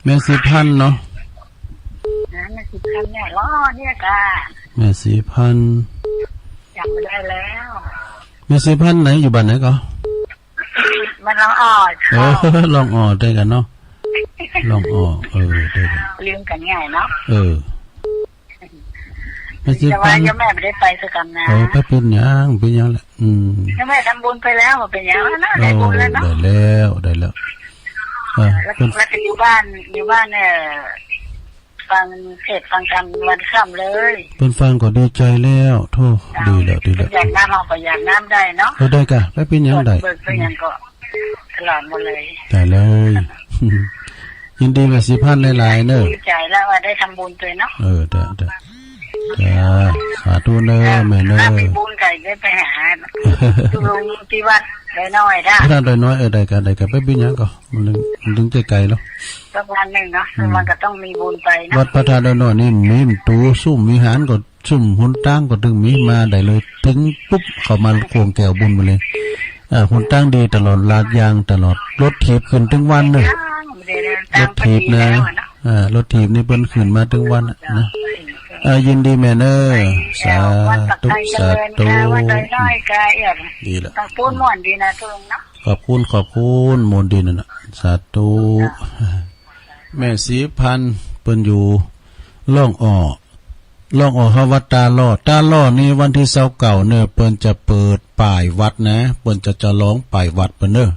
แม่ศรีพันธุ์เนาะ นะ แม่ศรีพันธุ์เนี่ย รอเนี่ยก่ะ แม่ศรีพันธุ์ จ๋ำบ่ได้แล้ว แม่ศรีพันธุ์ไหน อยู่บ้านไหนก่อ บ้านร่องอ่อ เออ เจ้า ร่องอ่อ ได้กั๋นเนาะ ร่องอ่อ เออ ได้กั๋น ลืมกั๋นง่ายเนาะ เออ แม่ศรีพันธุ์ แต่ว่าโยมแม่บ่ได้ไปสักกำนะ เออ ไปเป๋นหยัง เป๋นหยังแหละ อืม โยมแม่ทำบุญไปแล้ว บ่เป๋นหยังแล้วนะ ได้บุญแล้วเนาะ โอ้ ได้แล้ว ได้แล้ว เออ แล้ว เปิ้น แล้วก็อยู่บ้าน อยู่บ้าน เอ่อ ฟังเทศน์ฟังธรรมวันค่ำเลย เปิ้นฟังก็ดีใจ๋แล้ว โธ่ เจ้า ดีแล้ว ดีแล้ว หยาดน้ำ เฮาก็หยาดน้ำได้เนาะ เออ ได้ก่ะ ไปเป๋นหยังได้ เปิดเบิ่งเป๋นหยังก็ตลอดหมดเลย ได้เลย ยินดีแม่ศรีพันธุ์หลายๆ เน่อ ดีใจ๋แล้วว่าได้ทำบุญตวยเนาะ เออ ได้ ได้ จ้า สาธุเน่อ แม่เน่อ ถ้ามีบุญใจ๋ได้ไปหา ลุงตี้วัดดอยน้อยได้ วัดดอยน้อย เออ ได้ก่ะ ได้ก่ะ ไปเป๋นหยังก่อ มันตึง มันตึงใก้ๆ เนาะ สักวันหนึ่งเนาะ อืม มันก็ต้องมีบุญไปเนาะ วัดพระธาตุดอยน้อยนี่มีประตู๋ ซุ่มวิหารก็ ซุ่มหนตางก็ตึงมี มาได้เลย เถิงปุ๊บ เข้ามาข่วงแก้วบุญไปเลย เอ่อ หนตางดีตลอด ลาดยางตลอด รถถีบขึ้นเถิงวัดเน่อ รถถีบนะ เอ่อ รถถีบนี่เปิ้นขึ้นมาเถิงวัดนะ เอ่อ ยินดีแม่เน่อ สาธุ สาธุ ดีละ ขอบคุณ ม่วนดีนะทุกคนเนาะ ขอบคุณ ขอบคุณ ม่วนดีนั่นน่ะ สาธุ แม่ศรีพันธุ์ เปิ้นอยู่ร่องอ่อ ร่องอ่อ ฮอดวัดตาล่อ ตาล่อนี่วันตี้ซาวเก้าเน่อ เปิ้นจะเปิดป้ายวัดนะ เปิ้นจะ จะลองป้ายวัดเปิ้นเน่อ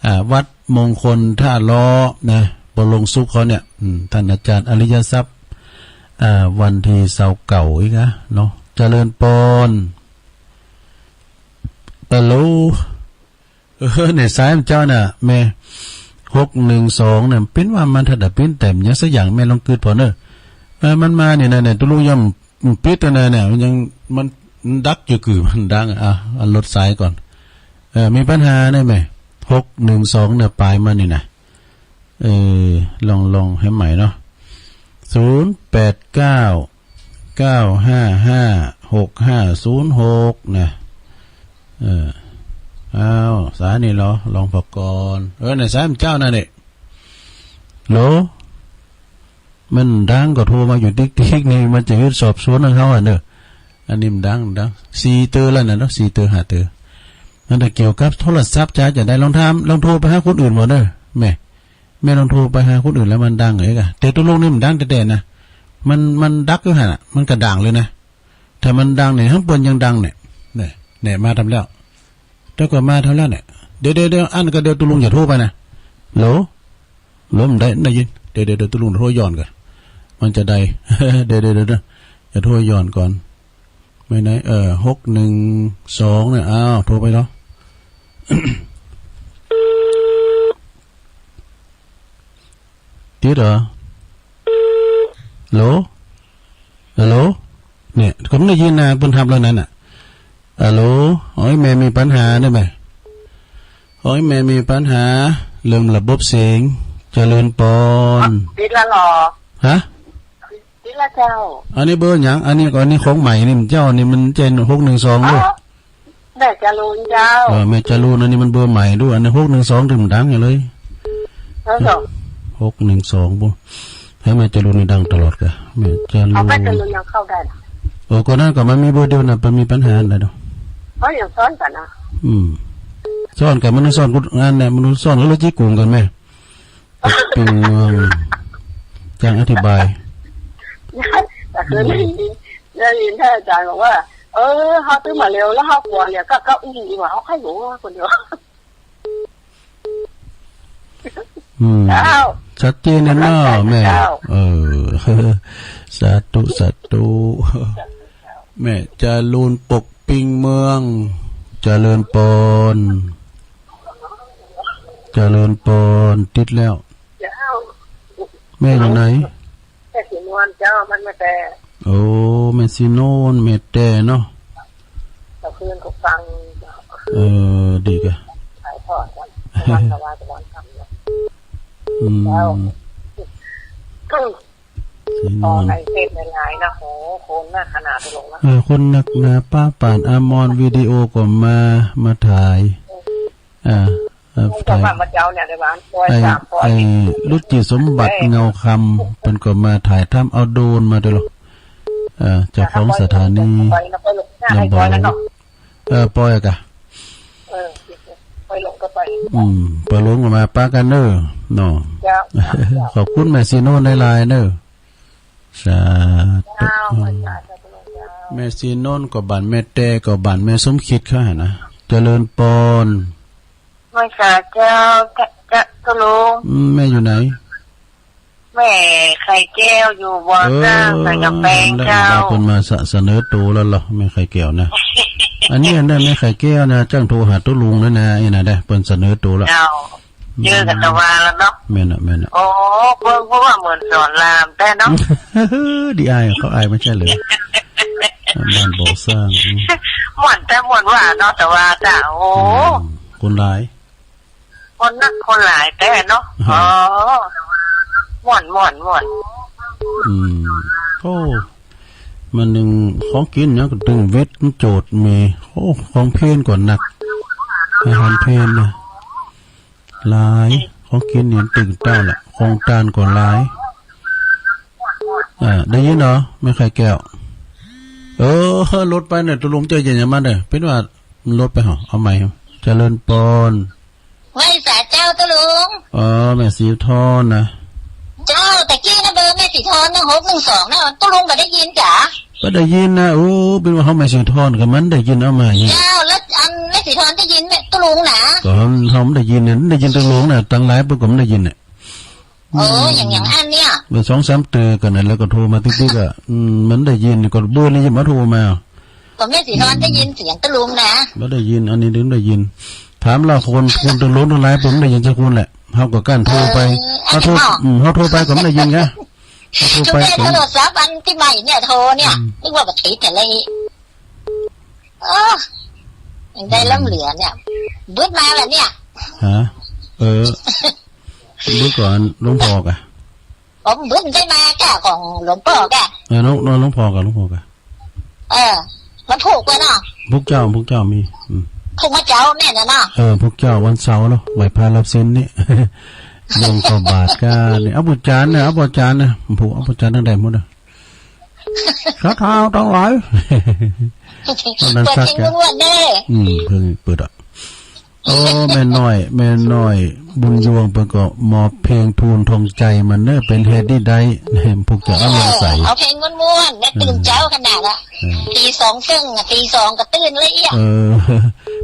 อ่า วัดมงคลท่าล้อนะ ปะลงสุขเขาเนี่ย อืม ต้านอาจ๋ารย์อริยทรัพย์ อ่า วันตี้ซาวเก้าอีกนะเนาะ เจริญปอน ฮัลโหล เออ เนี่ย สายมันเจ้าน่ะ แม่ หกหนึ่งสอง เนี่ย เป๋นว่ามันถ้าดะเป๋นแต้มหยังสักอย่าง แม่ลองกึ๊ดผ่อเน่อ เออ มันมาเนี่ยนะ เนี่ย ตุ๊ลุงย่อมปิดแล้วนะ เนี่ย มันยัง มัน มันดักอยู่ กือมันดัง อ่ะ อันลดสายก่อน เออ มีปัญหาเนี่ยแม่ หกหนึ่งสอง เนี่ย ปายมันนี่นะ เออ ลอง ลองหื้อใหม่เนาะ ศูนย์แปดเก้า เก้าห้าห้า หกห้าศูนย์หก นะ เออ อ้าว สายนี่เหรอ รองประกรณ์ เออ เนี่ย สายมันเจ้านั่นเนี่ย โหล มันดังก็โทรมาอยู่ติ๊กๆ นี่ มันจะหื้อสอบสวนของเขาอ่ะเน่อ อันนี้มันดัง มันดัง สี่เตื้อแล้วน่ะเนาะ สี่เตื้อ ห้าเตื้อ นั่นแหละ เกี่ยวกับโทรศัพท์ จ๋าจะได้ลองถาม ลองโทรไปหาคนอื่นบ่เน่อ แม่ แม่ลองโทรไปหาคนอื่นแล้วมันดังเหรอกะ แต่ตุ๊ลุงนี่มันดังแต๊ๆ นะ มัน มันดักอยู่หั่นน่ะ มันกะดังเลยนะ ถ้ามันดังเนี่ย ข้างบนยังดังเนี่ย เนี่ย เนี่ย มาทำแล้ว เดี๋ยวก็มาทำแล้วเนี่ย เดี๋ยว เดี๋ยว เดี๋ยว อันก็เดี๋ยวตุ๊ลุงอย่าโทรไปนะ โหล โหล มันได้ ได้ยิน เดี๋ยว เดี๋ยว เดี๋ยวตุ๊ลุงโทรย้อนก่อน มันจะได้ เดี๋ยว เดี๋ยว เดี๋ยว เดี๋ยว อย่าโทรย้อนก่อน ไม่ไหน เออ หกหนึ่งสอง เนี่ย อ้าว โทรไปเนาะ ติดเหรอ ฮัลโหล ฮัลโหล เนี่ย ผมได้ยินนะ เปิ้นฮับแล้วนั่นน่ะ ฮัลโหล โอ้ย แม่มีปัญหาได้ไหม โอ้ย แม่มีปัญหา เรื่องระบบเสียง เจริญปอน ติดแล้วเหรอ ฮะ ติดแล้วเจ้า อันนี้เบอร์หยัง อันนี้ก็ อันนี้ของใหม่นี่ เจ้า นี่มันเจน หกหนึ่งสอง เอ้า เด้อ แม่จรูนเจ้า เออ แม่จรูน อันนี้มันเบอร์ใหม่ดู อันนี้ หกหนึ่งสอง ตึงดังอยู่เลย เออ หกหนึ่งสอง ปุ๊ ให้แม่จรูนนี่ดังตลอดกะ แม่จรูน เอา แม่จรูนยังเข้าได้เหรอ เออ ก่อนนั้นก็มันมีเบอร์เดียวน่ะ มันมีปัญหาอะไรเนาะ เอ้ย ยังซ้อนกันนะ อืม ซ้อนกัน มันซ้อนกู อันเนี่ย มันซ้อนแล้ว แล้วจิกุ่งกันแม่ เด็กปิงเมือง จั่งอธิบาย แต่คือได้ยิน ได้ยินท่านอาจารย์บอกว่า เออ เขาตื้อมาเร็วแล้วเขากลัวเนี่ย ก็ ก็อุ้มดีกว่า เขาใค่รู้ว่าคนเดียว อืม เจ้า ชัดเจนนะเนาะ เจ้า แม่ เจ้า เออ สาธุ สาธุ แม่จรูน ปกปิงเมือง เจริญปอน เจริญปอน ติดแล้ว เจ้า แม่อยู่ไหน แม่ศรีนวลเจ้า มันแม่แต โอ้ แม่ศรีนวล แม่แตเนาะ เมื่อคืนก็ฟัง เออ ดีกะ ถ่ายทอดกัน วันละวันละวันทำเนาะ อืม เจ้า ศรีนวล ขอให้เทศน์หลายๆ นะ โห คนนักขนาดนั้นนะ เออ คนนักหนา ป้าป่าน อมร วิดีโอก็มา มาถ่าย อ่า เอ่อ ถ่าย มาเจ้าเนี่ย เดี๋ยววัน ไอ้ ไอ้ รุจิสมบัติ เงาคำ เปิ้นก็มาถ่ายทำ เอาโดรนมาด้วยเหรอ เอ่อ เจ้าของสถานี ไปนะ ไปลงหน้า ลำ ให้ก่อนนะเนาะ เออ ปอยกะ เออ ไปลงก็ไป อืม ปอยลงก็มาปะกั๋นเน่อ เนาะ เจ้า ขอบคุณแม่ศรีนวลหลายๆ เน่อ สาธุ เจ้า อืม สาธุ เจ้า แม่ศรีนวลก็บ้านแม่แต ก็บ้านแม่สมคิดเขาหั้นนะ เจริญปอน ไหว้สาเจ้า เจ้า เจ้าลุง อืม แม่อยู่ไหน แม่ไข่แก้วอยู่บ่อสร้าง เออ สันกำแพง เจ้า เปิ้นมาสะ เสนอตั๋วแล้วเหรอ แม่ไข่แก้วนะ อันนี้นะ แม่ไข่แก้วนะ จ้างโทรหาตุ๊ลุงแล้วนะ ไอ้น่ะได้ เปิ้นเสนอตั๋วแล้ว เจ้า อืม เจอกั๋นตะวันแล้วเนาะ แม่นน่ะ แม่นน่ะ โอ้ เปิ้น เพราะว่าเหมือนสอนรามแต๊เนาะ ดีอาย เขาอายไม่ใช่เหรอ บ้านบ่อสร้าง อืม ม่วนแต๊ม่วนว่าเนาะ แต่ว่าจ้ะ โอ้ อืม คนหลาย คนนักคนหลายแต๊เนาะ อืม อ๋อ ม่วน ม่วน ม่วน อืม โอ้ มันนึ่งของกิ๋นเนี่ยก็ตึงเวทมันโจทย์มี โอ้ ของเพลก็นัก อาหารเพลนะ หลาย ของกิ๋นนี่ตึงเต้าละ ของตานก็หลาย อ่า ได้ยินเหรอ แม่ไข่แก้ว เออ ลดไปเนี่ย ตุ๊ลุงเจ้าเย็นอย่ามาเด้อ เปิ้นว่ามันลดไปเหรอ เอาใหม่ เจริญปอน ไหว้สาเจ้าตุ๊ลุง อ๋อ แม่ศรีทอนนะ เจ้า ตะกี้นะเบอร์แม่ศรีทอนนะ หกหนึ่งสอง นะ ตุ๊ลุงบ่ได้ยินกา บ่ได้ยินนะ โอ้ เปิ้นว่าเฮาแม่ศรีทอนก็มันได้ยินเอามาอีก เจ้า แล้วอันแม่ศรีทอนได้ยินแม่ตุ๊ลุงนะ ก็เฮาบ่ได้ยินเนี่ย ได้ยินตุ๊ลุงนะ ตังหลายเปิ้นก็บ่ได้ยินเนี่ย โอ้ อืม อย่าง อย่างอันเนี่ย เมื่อสองสามเตื้อก่อนนะ แล้วก็โทรมาติ๊กๆ อ่ะ อืม มันได้ยิน ก็เบอร์นี้ยังมาโทรมา ก็แม่ศรีทอนได้ยินเสียงตุ๊ลุงนะ บ่ได้ยิน อันนี้ถึงได้ยิน ถามละคน คนตุ๊ลุงตังหลาย ผมได้ยินสักคนแหละ เฮาก็กั้นโทรไป เออ เฮาโทร อันนี้เนาะ อืม เฮาโทรไปก็บ่ได้ยินไง เฮาโทรไปก็ โทรศัพท์อันตี้ใหม่เนี่ย โทรเนี่ย อืม นึกว่าบ่ติดอะไร เออ ยังได้ล้ำเหลือเนี่ย บึดมาแล้วเนี่ย ฮะ เออ บึดก่อน หลวงพ่อกะ ผมบึดได้มาจ้ะ ของหลวงพ่อกะ เออ หลวง หลวงพ่อกะ หลวงพ่อกะ เออ มันผูกไว้เนาะ ผูกเจ้า ผูกเจ้ามี อืม ผูกมาเจ้าแม่นน่ะเนาะ เออ ผูกเจ้าวันเสาร์เนาะ ไหว้พระรับศีลนี่ ลงเข้าบาตรกานี่ เอาบุญจานเนี่ย เอาบุญจานเนี่ย ผูก เอาบุญจานตั้งแต่หมดเนาะ ศรัทธาตังหลาย ตอนนั้น เปิดเพลงม่วนๆ เด้อ อืม เพิ่งเปิดอ่ะ โอ้ แม่น้อย แม่น้อย บุญยวงเปิ้นก็มอบเพลงทูลธงชัยมาเน่อ เป๋นเหตุนี้ได้ ผูกเจ้าเอาลงใส่ เออ เอาเพลงม่วนๆ แม่ตื่นเจ๊าขนาดละ เออ ตีสองเซิ่งอะ ตีสองก็ตื่นเลยเอี้ย เออ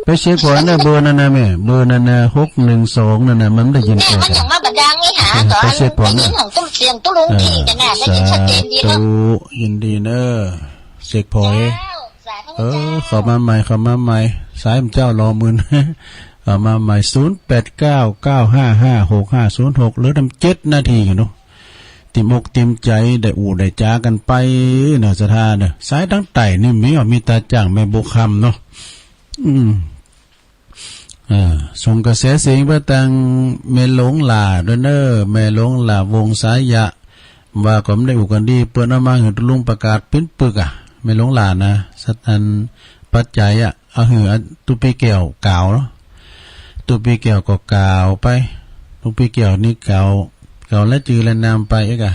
ไปเช็คผ่อนเน่อ เบอร์นั้นนะแม่ เบอร์นั้นนะ หกหนึ่งสอง นั่นนะ มันได้ยิน เนี่ย เอง มันยังมาบ่ดังนี่หา เออ ตอน ไปเช็คผ่อน ได้ยินของตุ๊ เสียงตุ๊ลุง เออ ทีกันนะ ได้ยินชัดเจนดีเนาะ สาธุ ยินดีเน่อ เช็คผ่อน เจ้า สาธุ เออ เจ้า เข้ามาใหม่ เข้ามาใหม่ สายมันเจ้าหล่อมื่น เข้ามาใหม่ ศูนย์แปดเก้า เก้าห้าห้า หกห้าศูนย์หก เหลือตั้งเจ็ดนาทีอยู่เนาะ เต็มอกเต็มใจ๋ ได้อู้ได้จ๋ากั๋นไปเน่อ ศรัทธาเน่อ สายตังใต้นี่มี มีต๋าจ้างแม่บัวคำเนาะ อืม เออ ส่งกระแสเสียงไปตังแม่หลวงหล้าด้วยเน่อ แม่หลวงหล้าวงศายะ ว่าก็บ่ได้อู้กั๋นดี เปิ้นเอามาหื้อตุ๊ลุงประกาศปิ้นปึกอะ แม่หลวงหล้านะ สัตว์อันปัจจัยอะ เอาหื้อตุ๊ปี้แก้วกล่าวเนาะ ตุ๊ปี้แก้วก็กล่าวไป ตุ๊ปี้แก้วนี่กล่าว กล่าวและจื้อและนามไปเอ๊ะกะ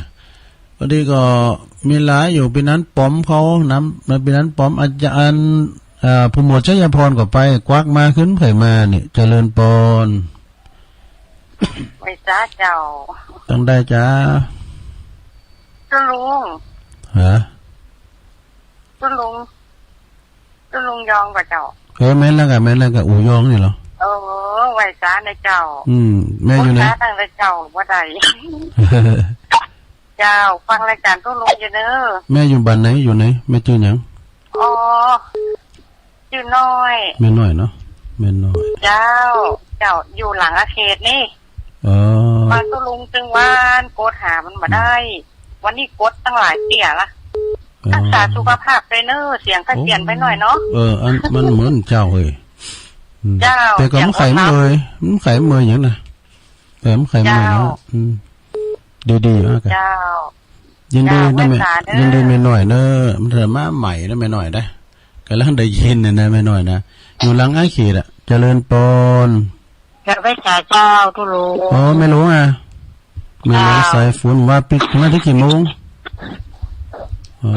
พอดีก็มีหลายอยู่ ปี้นันป๋อมเขานำ ปี้นันป๋อมอาจารย์ เอ่อ ผู้หมวดชัยพรก็ไป กวักมาขึ้นไผมานี่ เจริญปอน ไหว้สาเจ้า ตังใดจ๊ะ ตุ๊ลุง ฮะ ตุ๊ลุง ตุ๊ลุงยองก่อเจ้า เออ แม่นแล้วกะ แม่นแล้วกะ อู่ยองนี่เหรอ เออ ไหว้สาในเจ้า อืม แม่อยู่ไหน ไหว้สาตั้งแต่เจ๊าบ่ได้ เจ้า ฟังรายก๋านตุ๊ลุงอยู่เน้อ แม่อยู่บ้านไหน อยู่ไหน แม่จื้อหยัง อ๋อ จื้อน้อย แม่น้อยเนาะ แม่น้อย เจ้า เจ้า อยู่หลังอาเขตนี่ เออ มาตุ๊ลุงตึงวาน กดหามันบ่ได้ วันนี้กดตั้งหลายเตื้อละ เออ รักษาสุขภาพด้วยเน้อ เสียงก็เปลี่ยนไปหน่อยเนาะ เออ อัน มันเหมือนเจ้าเฮ้ย อืม เจ้า แต่ก็มันไข้เมื่อย มันไข้เมื่อยหยังนะ แต่มันไข้เมื่อยนะ เจ้า อืม ดีๆ อ่ะ เจ้า ยินดีนะแม่ เจ้า ไหว้สาเน้อ ยินดีแม่น้อยเน้อ มันเถิดมาใหม่นะแม่น้อยนะ กำลังได้ยินเนี่ยนะแม่น้อยนะ อยู่หลังอาเขตอะ เจริญปอน เจ้า ไหว้สาเจ้าตุ๊ลุง อ๋อ แม่หลวงอะ แม่หลวง เจ้า สายฝน ว่าปิ๊กมาถึงกี่โมง อ๋อ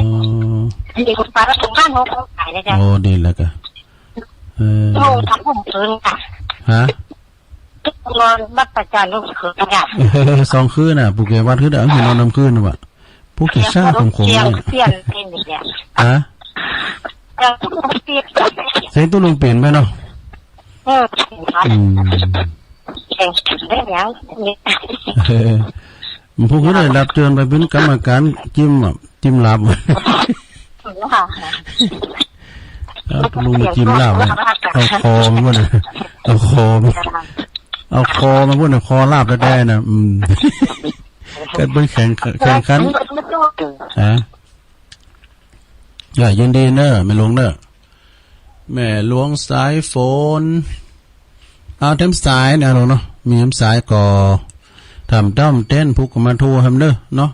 เดี๋ยวผมไปแล้วผมบ้านหกโมงไปเลยจ้ะ โอ้ ดีแล้วกะ เออ โมงสองทุ่มคืนค่ะ ฮะ นอนบัดประจันทร์ลูกคืนค่ะ สองคืนน่ะ ผู้แกวัดคือเด้อ นอนนำคืนน่ะวะ ผู้แกซ่าของผม เสียง เนี่ย เสียงเสียงนี่เนี่ย ฮะ เสียงตุ๊ลุงเปลี่ยน เสียงตุ๊ลุงเปลี่ยนไปเนาะ เออ อืม เสียงได้แล้วนี่ เออ ผู้คนได้รับเชิญไปเป็นกรรมการจิ้มอะ จิ้มลาบ ค่ะ เอาตุ๊ลุงมาจิ้มลาบเนี่ย เอาคอมันก่อนนะ เอาคอมัน เอาคอมันก่อนนะ คอลาบแต๊ๆ นะ อืม ก็เป็นแข่ง แข่งขัน ฮะ อย่ายินดีเน้อ แม่หลวงเน้อ แม่หลวงสายฝน เอาเต็มสายนะหลวงเนาะ มีเต็มสายก่อ ถามต้อมเต้น ผู้ก็มาโทรหำเน้อเนาะ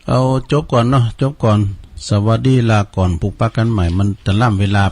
เอาจบก่อนเนาะ จบก่อน สวัสดี ลาก่อน ผูกปะกั๋นใหม่ มันจะล่ำเวลาไป